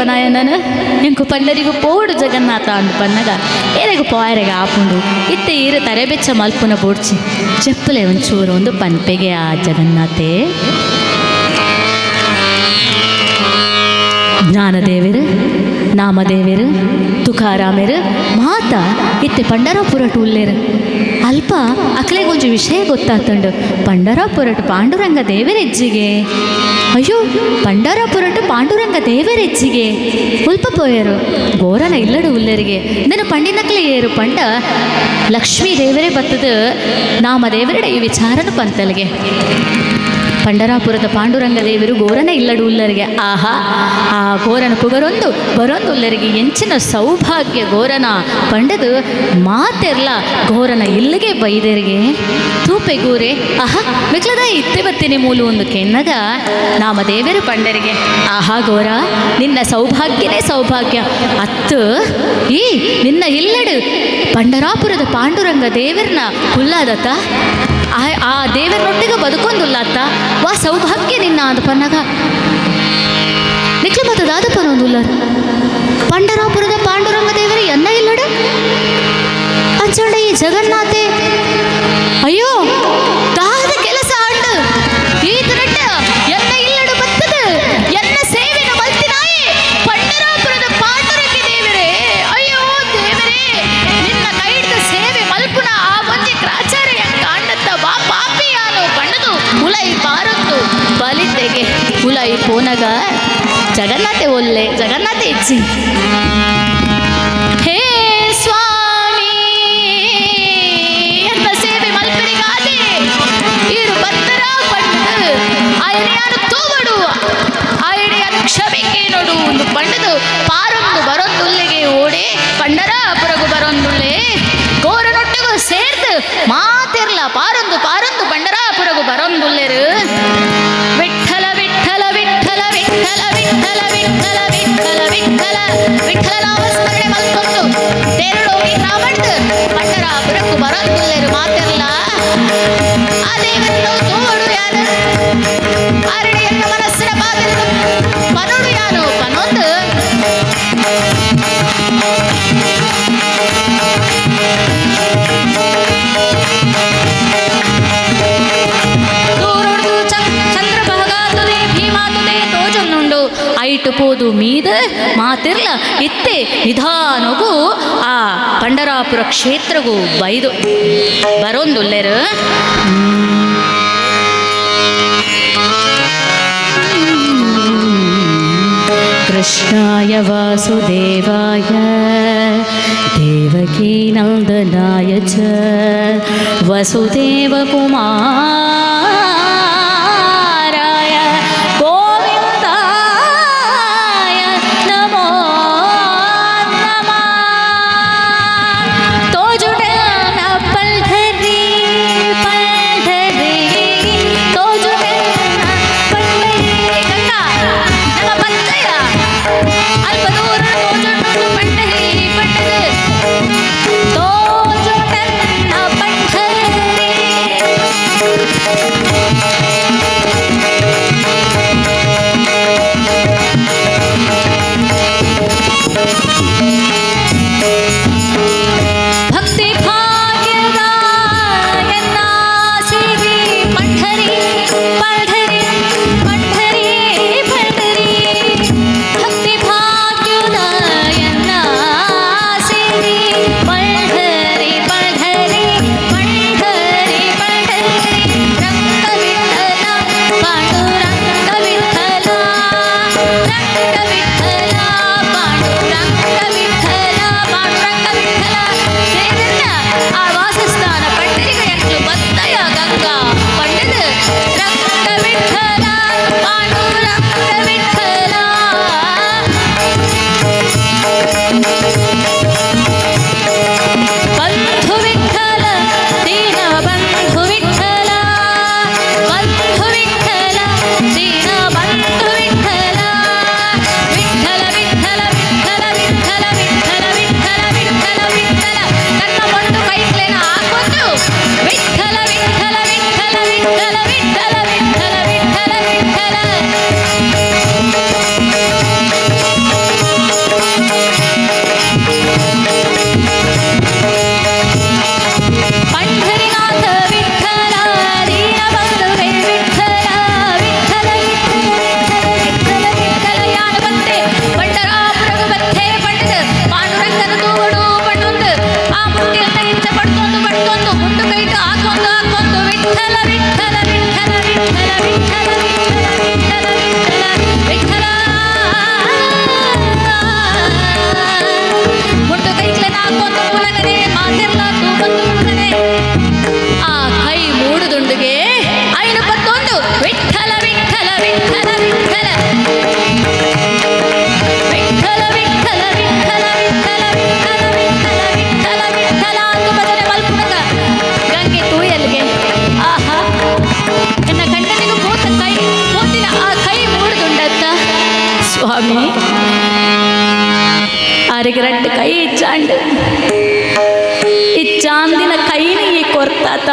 ಪೋಪನಾಯನನ ಎಂಕು ಪಂಡರಿಗೂ ಪೋಡು ಜಗನ್ನಾಥ ಅಂದು ಪನ್ನಗ ಏರೆಗು ಪೋಯರೆಗ ಆಪುಂಡು ಇತ್ತೆ ಈರು ತರೆಬೆಚ್ಚ ಮಲ್ಪುನ ಬೋಡ್ಚಿ ಚೆಪ್ಪಲೆ ಒಂಚೂರು ಒಂದು ಪನ್ಪೆಗೆ ಆ ಜಗನ್ನಾಥೆ. ಜ್ಞಾನದೇವರು ನಾಮದೇವರು ತುಕಾರಾಮೆರು ಮಾತ ಇತ್ತೆ ಪಂಡರಾಪುರಟು ಉಲ್ಲೇರು. ಅಲ್ಪ ಅಕ್ಲೆಗೊಂಜಿ ವಿಷಯ ಗೊತ್ತಾತಂಡು ಪಂಡರಾಪುರಟು ಪಾಂಡುರಂಗ ದೇವರೆಜ್ಜಿಗೆ. ಅಯ್ಯೋ ಪಂಡರಾಪುರಟು ಪಾಂಡುರಂಗ ದೇವರೆಜ್ಜಿಗೆ ಉಲ್ಪ ಪೋಯರು ಗೋರನ ಇಲ್ಲಡು ಉಲ್ಲೇರಿಗೆ ನನ್ನ ಪಂಡಿನಕ್ಲೆ ಏರು ಪಂಡ ಲಕ್ಷ್ಮೀ ದೇವರೇ ಬತ್ತದ ನಾಮದೇವರಡ ಈ ವಿಚಾರನ ಪಂತಲ್ಗೆ. ಪಂಡರಾಪುರದ ಪಾಂಡುರಂಗ ದೇವರು ಗೋರನ ಇಲ್ಲಡು ಉಲ್ಲರಿಗೆ. ಆಹಾ ಆ ಗೋರನ ಪುಗರೊಂದು ಬರೊಂದು ಉಲ್ಲರಿಗೆ ಎಂಚಿನ ಸೌಭಾಗ್ಯ ಗೋರನ ಪಂಡದು ಮಾತೆರ್ಲ ಗೋರನ ಇಲ್ಲಿಗೆ ಬೈದರಿಗೆ ತೂಪೆ ಗೂರೆ. ಆಹಾ ಮೆಕ್ಲದ ಇತ್ತೆ ಬತ್ತೀನಿ ಮೂಲು ಒಂದು ಕೆನ್ನಗ ನಾಮದೇವರು ಪಂಡರಿಗೆ ಆಹಾ ಗೋರ ನಿನ್ನ ಸೌಭಾಗ್ಯನೇ ಸೌಭಾಗ್ಯ ಅತ್ತು ಈ ನಿನ್ನ ಇಲ್ಲಡು ಪಂಡರಾಪುರದ ಪಾಂಡುರಂಗ ದೇವರನ್ನ ಕುಲ್ಲಾದತ್ತ ಆ ದೇವರೊಟ್ಟಿಗೆ ಬದುಕೊಂದುಲ್ಲಾತ್ತ ವಾ ಸೌಭಾಗ್ಯ ನಿನ್ನ ಅಂದ ಪನ್ನಗ ನಿಕ್ಲ ಮತ್ತು ದಾದಪ್ಪನೊಂದುಲ್ಲರ್ ಪಂಡರಾಪುರದ ಪಾಂಡುರಂಗ ದೇವರು ಎನ್ನ ಇಲ್ಲಡ ಅಂಚಂಡ ಈ ಜಗನ್ನಾಥೆ. ಅಯ್ಯೋ ದಾದ ಕೆಲಸ ಆಂಡು ಈತನಟ್ಟ ಎನ್ನ ಇಲ್ಲಡು ಬತ್ತದ ಎನ್ನ ಸೇವೆನ ಮಲ್ತಿನಾಯೆ ಪಂಡರಾಪುರದ ಪಾಂಡುರಂಗ ದೇವರೇ. ಅಯ್ಯೋ ದೇವರೇ ನಿನ್ನ ಕೈಡ್ದ ಸೇವೆ ಮಲ್ಪುನ ಆ ಒಂಜಿ ಕ್ರಾಚಾರ್ಯ ಕಾಂಡತ್ತ ವಾ ಪಾಪಿಯಾನು ಪಂಡದು ಉಲೈ ಪಾರೊಂದು ಬಲಿತೆಗೆ ಉಲೈ ಪೋನಗ ಜಗನ್ನಾಥೆ ಒಲ್ಲೆ ಜಗನ್ನಾಥೆ ಇಚ್ಚಿ. ಹೇ ಸ್ವಾಮಿ ಎನ್ನ ಸೇವೆ ಮಲ್ಪರಿಗಾದೆ ಈರು ಬತ್ತರ ಪಂಡದು ಆಯನೆಯಾನು ತೂವಡು ಆಯನೆಯಾನು ಕ್ಷಮೆಗೆ ನೋಡು ಒಂದು ಪಂಡದು ಪಾರೊಂದು ಬರೊಂದುಲ್ಲೆಗೆ ಓಡೆ ಪಂಡರಾಪುರಗು ಬರೊಂದುಳ್ಳೆ ಗೋರನೊಟ್ಟಿಗೂ ಸೇರ್ದು ಮಾತಿರ್ಲ ಪಾರೊಂದು ಪಾರೊಂದು ಪಂಡರಾಪುರಗು ಬರೊಂದುಲ್ಲೆರು. ವಿಠಲ ವಿಠಲ ವಿಠಲ ವಿಠಲ ವಿಠಲ ವಿಠಲ ವಿಠಲ ವಿಠಲ ವಿಠಲ ನಾಮಸ್ಮರಣೆ ಮಲ್ತೊಂದು ತೇರುಡೋಗಿ ಗ್ರಾಮಡ್ದು ಪಂಡರಾಪುರಕ್ಕೂ ಬರೊಂದುಲ್ಲೆರು ಮಾತಿರ್ಲ. ಆ ದೇವರನ್ನು ತೋಡು ಯಾರು ಅರಳೆಯನ್ನ ಮನಸ್ಸಿನ ಪಾದರನು ಪನೋಡು ಯಾನು ಪನೊಂದು ದೂರೊಡ್ದು ಚಂದ್ರಭಾಗಾತುದೆ ಭೀಮಾತುದೆ ತೋಜೊನ್ನುಂಡು ಐಟು ಪೋದು ಮೀದ ಮಾತಿರ್ಲ ಇತ್ತೆ ನಿಧಾನಗು ಆ ಪಂಡರಾಪುರ ಕ್ಷೇತ್ರಗೂ ಬೈದು ಬರೋಂದುಲ್ಲೆರು. ಕೃಷ್ಣಾಯ ವಾಸುದೇವಾಯ ದೇವಕೀನಂದನಾಯ ಚ ವಸುದೇವ ಕುಮಾರಾಯ ಗೋವಿಂದಾಯ ನಮೋ ನಮಃ. ತೋಜುಡೆನ ಪಲ್ಧರಿ ಪಲ್ಧರಿ ತೋಜುಡೆನ ಪಲ್ಧರಿ ಗಂಗಾ ನಮ್ಮ ಪಂಚಯ ಅಲ್ಪ ದೂರ ತೋಜುಂಡು ಪಂಡರಿ ಪಂಡರಿ ತೋಜುಡೆನ ಪಂಡರಿ. ಆರಿಗೆ ರಡ್ಡು ಕೈ ಇಚ್ಚಾಂಡು ಇಚ್ಚಾಂದಿನ ಕೈನಿ ಈ ಕೊರ್ತಾತ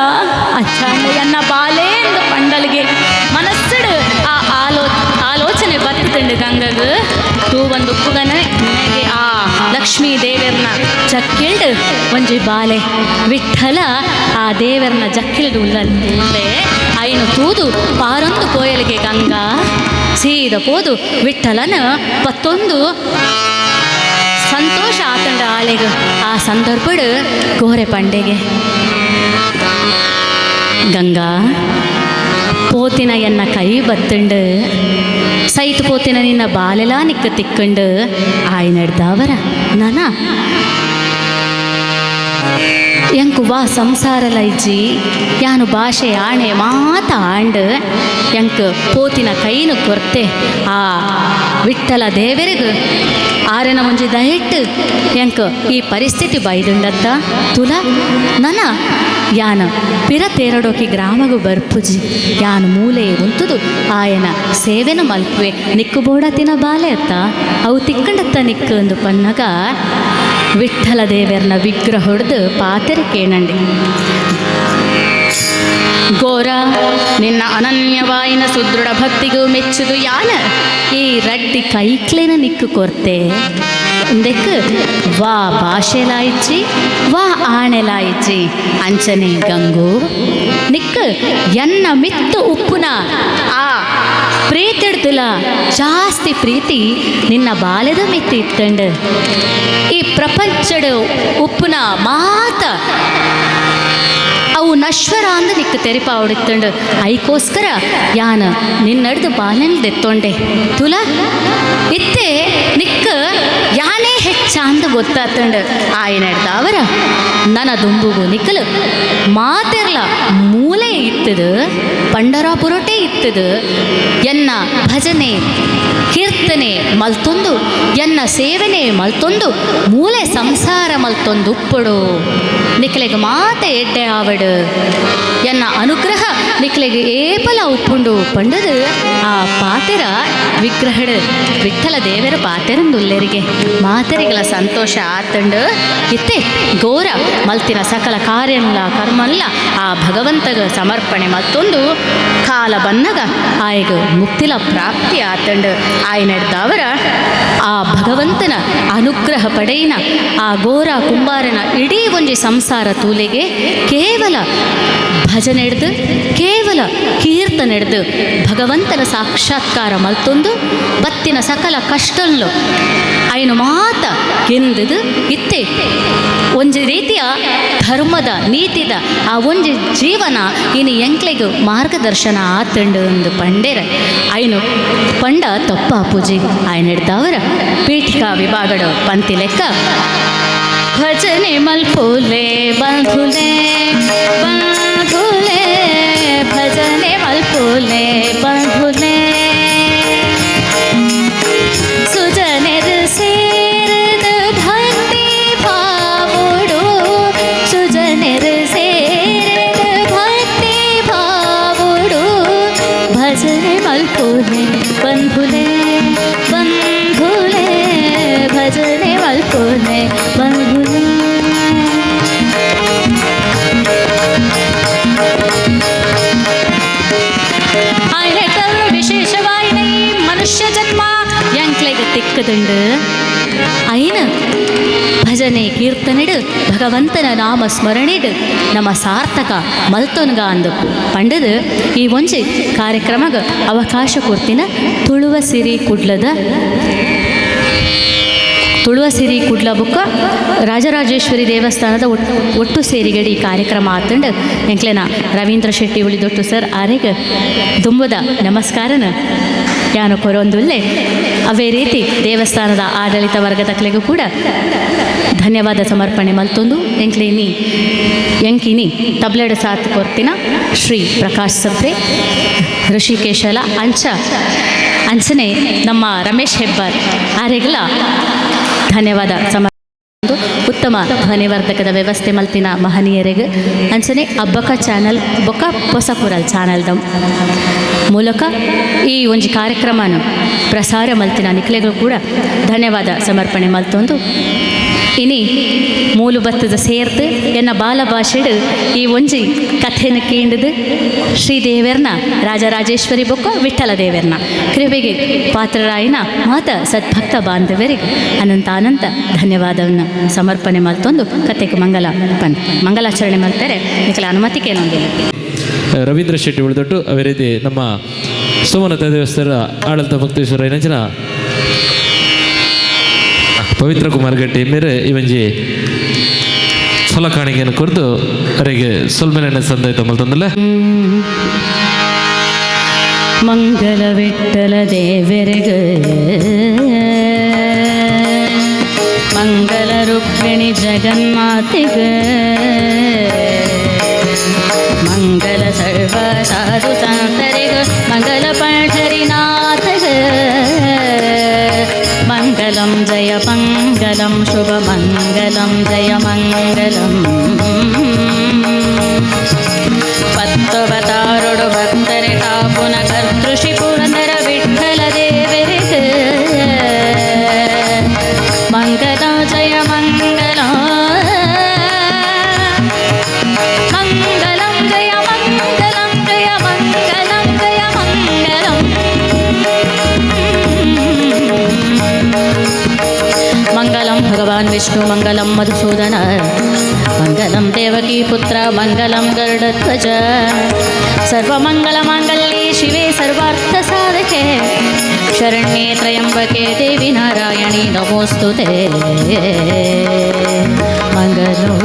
ಅಚ್ಚಾಂಡ ಎನ್ನ ಬಾಲೇ ಎಂದು ಪಂಡಲಿಗೆ ಮನಸ್ಸುಡು ಆ ಆಲೋಚನೆ ಬತ್ತುಂಡು ಗಂಗಗ ತೂ ಒಂದು ಉಪ್ಪುಗನ ನಿನಗೆ ಆ ಲಕ್ಷ್ಮೀ ದೇವರನ್ನ ಜಕ್ಕಿಲ್ಡು ಒಂಜಿ ಬಾಲೆ ವಿಠಲ ಆ ದೇವರನ್ನ ಜಕ್ಕಿಲ್ಡು ಉಲ್ಲೇ ಐನು ತೂದು ಪಾರೊಂದು ಪೋಯಲಿಗೆ ಗಂಗಾ ಸೀದ ಪೋದು ವಿಠಲನ ಪತ್ತೊಂದು ಸಂತೋಷ ಆತಂಡ ಆಳೆಗ ಆ ಸಂದರ್ಭಡು ಗೋರೆ ಪಂಡೆಗೆ ಗಂಗಾ ಪೋತಿನ ಎನ್ನ ಕೈ ಬತ್ತುಂಡು ಸೈತ್ ಪೋತಿನ ನಿನ್ನ ಬಾಲೆಲ ನಿಕ್ಕ ತಿಕ್ಕಂಡು ಆಯ್ ನಡ್ದಾವರ ನನ ಎಂಕು ವಾ ಸಂಸಾರಲ ಇಜ್ಜಿ ಯಾನು ಭಾಷೆ ಆಣೆ ಮಾತ ಆಂಡ್ ಎಂಕ್ ಪೋತಿನ ಕೈನು ಕೊರ್ತೆ ಆ ವಿಠಲ ದೇವರಿಗು ಆರೆನ ಮುಂಜಿ ದಯಟ್ಟು ಎಂಕ್ ಈ ಪರಿಸ್ಥಿತಿ ಬೈದುಂಡತ್ತ ತುಲ ನನ ಯಾನ ಪಿರ ತೇರಡೋಕಿ ಗ್ರಾಮಗು ಬರ್ಪುಜಿ ಯಾನು ಮೂಲೆ ಉಂತುದು ಆಯನ ಸೇವೆನು ಮಲ್ಪುವೆ ನಿಕ್ಕು ಬೋಡ ತಿನ ಬಾಲೆ ಅತ್ತ ಅವು ತಿಕ್ಕಂಡತ್ತ ನಿಕ್ಕು ಅಂದು ಪನ್ನಗ ವಿಠಲ ದೇವರನ ವಿಗ್ರಹ ಹೊಡೆದು ಪಾತೆರೆ ಕೇಣಂಡಿ. ಗೋರ ನಿನ್ನ ಅನನ್ಯವಾಯಿನ ಸುದೃಢ ಭಕ್ತಿಗೂ ಮೆಚ್ಚುದು ಯಾನ ಈ ರಡ್ಡಿ ಕೈಕ್ಲೇನ ನಿಕ್ಕು ಕೊರ್ತೆ ಇಂದೆಕ್ ವಾ ಭಾಷೆಲಾಯಿಚ್ಚಿ ವಾ ಆಣೆಲಾಯಿಚ್ಚಿ ಅಂಚನೆ ಗಂಗು ನಿಕ್ಕು ಎನ್ನ ಮಿತ್ತು ಉಪ್ಪುನ ಆ ಪ್ರೀತಿಡ್ದುಲ ಜಾಸ್ತಿ ಪ್ರೀತಿ ನಿನ್ನ ಬಾಲ್ಯದ ಮಿತ್ತು ಇತ್ತಂಡು ಈ ಪ್ರಪಂಚಡು ಉಪ್ಪುನ ಮಾತ ಅವು ನಶ್ವರ ಅಂದ ನಿಕ್ಕ ತೆರಿಪ ಅವಡಿತ್ತಂಡು ಐಕೋಸ್ಕರ ಯಾನ ನಿನ್ನಡ್ದು ಬಾಲೆನ್ ದೆತ್ತೊಂಡೆ ತುಲ ಇತ್ತೆ ನಿಕ್ಕ ಯಾನೇ ಹೆಚ್ಚ ಅಂದ ಗೊತ್ತಾತಂಡು ಆಯನಡ್ದ ಅವರ ನನ್ನ ದುಂಬುಗು ನಿಕ್ಕಲು ಮಾತೆರ್ಲ ಮೂಲೆ ಇತ್ತದು ಪಂಡರಾಪುರಟೇ ಇತ್ತದು ಎನ್ನ ಭಜನೆ ಕೀರ್ತನೆ ಮಲ್ತೊಂದು ಎನ್ನ ಸೇವನೆ ಮಲ್ತೊಂದು ಮೂಲೆ ಸಂಸಾರ ಮಲ್ತೊಂದು ಉಪ್ಪುಡು ನಿಕ್ಲೆಗ್ ಮಾತೆ ಎಡ್ಡೆ ಆವಡು ಎನ್ನ ಅನುಗ್ರಹ ನಿಕ್ಲೆಗ್ ಏಪಲ ಉಪ್ಪುಂಡು ಪಂಡದು ಆ ಪಾತೆರ ವಿಗ್ರಹಡು ವಿಠಲ ದೇವರ ಪಾತೆರಂದುಲ್ಲೆರಿಗೆ ಮಾತೆರಿಗಳ ಸಂತೋಷ ಆತಂಡು ಇತ್ತೆ ಗೋರ ಮಲ್ತಿನ ಸಕಲ ಕಾರ್ಯನ್ಲ ಕರ್ಮನ್ಲ ಆ ಭಗವಂತಗ ಸಮರ್ಪಣೆ ಮತ್ತೊಂದು ಕಾಲ ಬನ್ನಗ ಆಯಗ ಮುಕ್ತಿಲ ಪ್ರಾಪ್ತಿ ಆತಂಡು ಆಯನಡ್ದವರ ಆ ಭಗವಂತನ ಅನುಗ್ರಹ ಪಡೆಯಿನ ಆ ಗೋರ ಕುಂಬಾರನ ಇಡೀ ಒಂಜಿ ಸಂಸಾರ ತೂಲೆಗೆ ಕೇವಲ ಭಜನೆ ಹಿಡ್ದು ಕೇವಲ ಕೀರ್ತನೆ ಹಿಡ್ದು ಭಗವಂತನ ಸಾಕ್ಷಾತ್ಕಾರ ಮಲ್ತೊಂದು ಬತ್ತಿನ ಸಕಲ ಕಷ್ಟನ್ಲು ಐನು ಮಾತ ಗೆಂದದು ಇತ್ತೆ ಒಂಜಿ ರೀತಿಯ ಧರ್ಮದ ನೀತಿದ ಆ ಒಂಜಿ ಜೀವನ ಇನಿ ಎಂಕ್ಲೆಗ್ ಮಾರ್ಗದರ್ಶನ ಆತಂಡು ಒಂದು ಪಂಡೇರ ಐನು ಪಂಡ ತಪ್ಪ ಪೂಜೆ ಆಯ್ನ ಹಿಡ್ದವರ ಪೀಠಿಕಾ ವಿಭಾಗಡ ಪಂತಿ ಲೆಕ್ಕ ಭಜನೆ ಮಲ್ಪುಲೆ ಬಂಧುಲೆ ಬಂಧುಲೆ ಭಜನೆ ಮಲ್ಪುಲೆ ಬಂಧುಲೆ ಸುಜನೆರ್ ಸೇರದ ಭಕ್ತಿ ಭಾವುಡು ಸುಜನೆರ್ ಸೇರದ ಭಕ್ತಿ ಭಾವುಡು ಭಜನೆ ಮಲ್ಪುಲೆ ಬಂಧುಲೆ ಬಂಧುಲೆ ಭಜನೆ ಮಲ್ಪುಲೆ ಬಂಧುಲೆ. ವಿಶೇಷವಾಯಿನ ಈ ಮನುಷ್ಯ ಜನ್ಮ ಎಂಕ್ಲೆಗ್ ತಿಕ್ಕದುಂಡು ಐನ ಭಜನೆ ಕೀರ್ತನೆಡು ಭಗವಂತನ ನಾಮ ಸ್ಮರಣೆಡು ನಮ್ಮ ಸಾರ್ಥಕ ಮಲ್ತೊನ್ಗ ಅಂದಕು ಪಂಡದು ಈ ಒಂಜಿ ಕಾರ್ಯಕ್ರಮಗ ಅವಕಾಶ ಕೊಡ್ತಿನ ತುಳುವ ಸಿರಿ ಕುಡ್ಲದ ತುಳುವ ಸಿರಿ ಕುಡ್ಲ ಬುಕ್ಕ ರಾಜರಾಜೇಶ್ವರಿ ದೇವಸ್ಥಾನದ ಒಟ್ಟು ಸೇರಿಗಡಿ ಈ ಕಾರ್ಯಕ್ರಮ ಆತಂಡು ಎಂಕ್ಲೆನ ರವೀಂದ್ರ ಶೆಟ್ಟಿ ಉಳಿದೊಟ್ಟು ಸರ್ ಆರೆಗ್ ದುಂಬದ ನಮಸ್ಕಾರನ ಯಾನು ಕೊರೊಂದುಲ್ಲೆ. ಅವೇ ರೀತಿ ದೇವಸ್ಥಾನದ ಆಡಳಿತ ವರ್ಗದಕ್ಲೆಗೂ ಕೂಡ ಧನ್ಯವಾದ ಸಮರ್ಪಣೆ ಮಲ್ತೊಂದು ಎಂಕ್ಲೇನಿ ಎಂಕಿನಿ ತಬ್ಲೆಡ್ ಸಾತ್ ಕೊರ್ತಿನ ಶ್ರೀ ಪ್ರಕಾಶ್ ಸಬ್ರೆ ಋಷಿಕೇಶಲ ಅಂಚ ಅಂಚನೆ ನಮ್ಮ ರಮೇಶ್ ಹೆಬ್ಬಾರ್ ಆರೆಗ್ಲ ಧನ್ಯವಾದ ಸಮರ್ ಉತ್ತಮ ಉತ್ತಮ ಧ್ವನಿವರ್ಧಕದ ವ್ಯವಸ್ಥೆ ಮಲ್ತಿನ ಮಹನೀಯರಿಗೆ ಅಂಚನೆ ಅಬ್ಬಕ್ಕ ಚಾನಲ್ ಬೊಕ್ಕ ಪೊಸಕುರಲ್ ಚಾನಲ್ದ ಮೂಲಕ ಈ ಒಂಜಿ ಕಾರ್ಯಕ್ರಮನ ಪ್ರಸಾರ ಮಲ್ತಿನ ನಿಕ್ಲೆಗಳು ಕೂಡ ಧನ್ಯವಾದ ಸಮರ್ಪಣೆ ಮಲ್ತೊಂದು, ಇನಿ ಮೂಲು ಬತ್ತದ ಸೇರ್ದು ಎನ್ನ ಬಾಲ ಭಾಷೆಡು ಈ ಒಂಜಿ ಕಥೆನ ಕೇಂಡದು ಶ್ರೀದೇವೆರ್ನ, ರಾಜರಾಜೇಶ್ವರಿ ಬೊಕ್ಕ ವಿಠಲ ದೇವೆರ್ನ ಕೃಪೆಗೆ ಪಾತ್ರರಾಯಿನ ಮಾತ ಸದ್ಭಕ್ತ ಬಾಂಧವರಿಗೆ ಅನಂತ ಅನಂತ ಧನ್ಯವಾದವನ್ನು ಸಮರ್ಪಣೆ ಮಲ್ತೊಂದು ಕತೆಗೆ ಮಂಗಲ ಪನ್ ಮಂಗಲಾಚರಣೆ ಮಾಡ್ತಾರೆ. ನಿಕಲ ಅನುಮತಿ ಕೇನೊಂದಿಲ್ಲ. ರವೀಂದ್ರ ಶೆಟ್ಟಿ ಉಳಿದೊಟ್ಟು, ಅದೇ ರೀತಿ ನಮ್ಮ ಸೋಮನಾಥ ದೇವಸ್ಥಾನದ ಆಡಳಿತ ಭಕ್ತೇಶ್ವರ ಏನಂಚಿನ ಪವಿತ್ರ ಕುಮಾರ್ ಗಟ್ಟಿ ಮೇರೆ ಇವಂಜಿ ಫಲ ಕಾಣಿಕೆಯನ್ನು ಕೊರ್ದು ಅವರಿಗೆ ಸೊಲ್ಮೆಲೆನ ಸಂದಾಯ್ತ ಮಲ್ತಂದಲ್ಲ. ಮಂಗಲ ವಿಠಲ ದೇವರಿಗೆ, ಮಂಗಲ ರುಕ್ಮಿಣಿ ಜಗನ್ಮಾತೆಗೆ, ಮಂಗಲ ಸರ್ವ ಸಾಧು ಸಂತರಿಗೆ, ಮಂಗಲ ಪಂಢರಿನಾಥಗೆ. ಮಂಗಲಂ ಜಯ ಮಂಗಲಂ, ಶುಭ ಮಂಗಲಂ, ಜಯ ಮಂಗಲಂ. ಪತ್ತವತಾರೊಡು ಭಕ್ತರೆ ಕಾಪುನ ಕರ್ತೃಷಿ ಪುರಂದರ ವಿಠಲ ದೇವರಿಗೆ ಮಂಗಲ, ಜಯ ಮಂಗಲ. ಮಂಗಲಂ ಜಯ ಮಂಗಲಂ, ಜಯ ಮಂಗಲಂ, ಜಯ ಮಂಗಲಂ. ಮಂಗಲಂ ಭಗವಾನ್ ವಿಷ್ಣು, ಮಂಗಲಂ ಮಧುಸೂದನ, ಮಂಗಲಂ ದೇವಕೀ ಪುತ್ರ, ಮಂಗಲಂ ಗರುಡಧ್ವಜ. ಸರ್ವಮಂಗಲ ಮಾಂಗಲ್ಯೆ ಶಿವೆ ಸರ್ವಾರ್ಥ ಸಾಧಕೆ, ಶರಣ್ಯೇ ತ್ರಯಂಬಕೆ ದೇವಿ ನಾರಾಯಣಿ ನಮೋಸ್ತುತೆ. ಮಂಗಲೋ.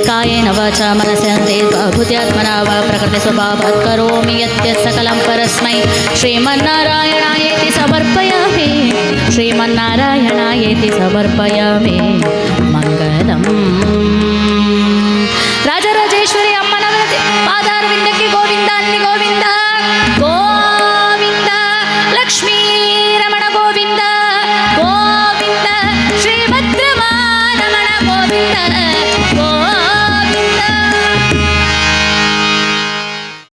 ಕಾಯೇನ ವಾಚಾ ಮನಸೇಂದ್ರಿಯೈರ್ವಾ ಬುದ್ಧ್ಯಾತ್ಮನಾ ವಾ ಪ್ರಕೃತಿ ಸ್ವಭಾವಾತ್ ಕರೋಮಿ ಯತ್ಯತ್ ಸಕಲಂ ಪರಸ್ಮೈ ಶ್ರೀಮನ್ನಾರಾಯಣಾಯೇತಿ ಸಮರ್ಪಯಾಮಿ. ಶ್ರೀಮನ್ನಾರಾಯಣಾಯೇತಿ ಸಮರ್ಪಯಾಮಿ. ಮಂಗಲಂ.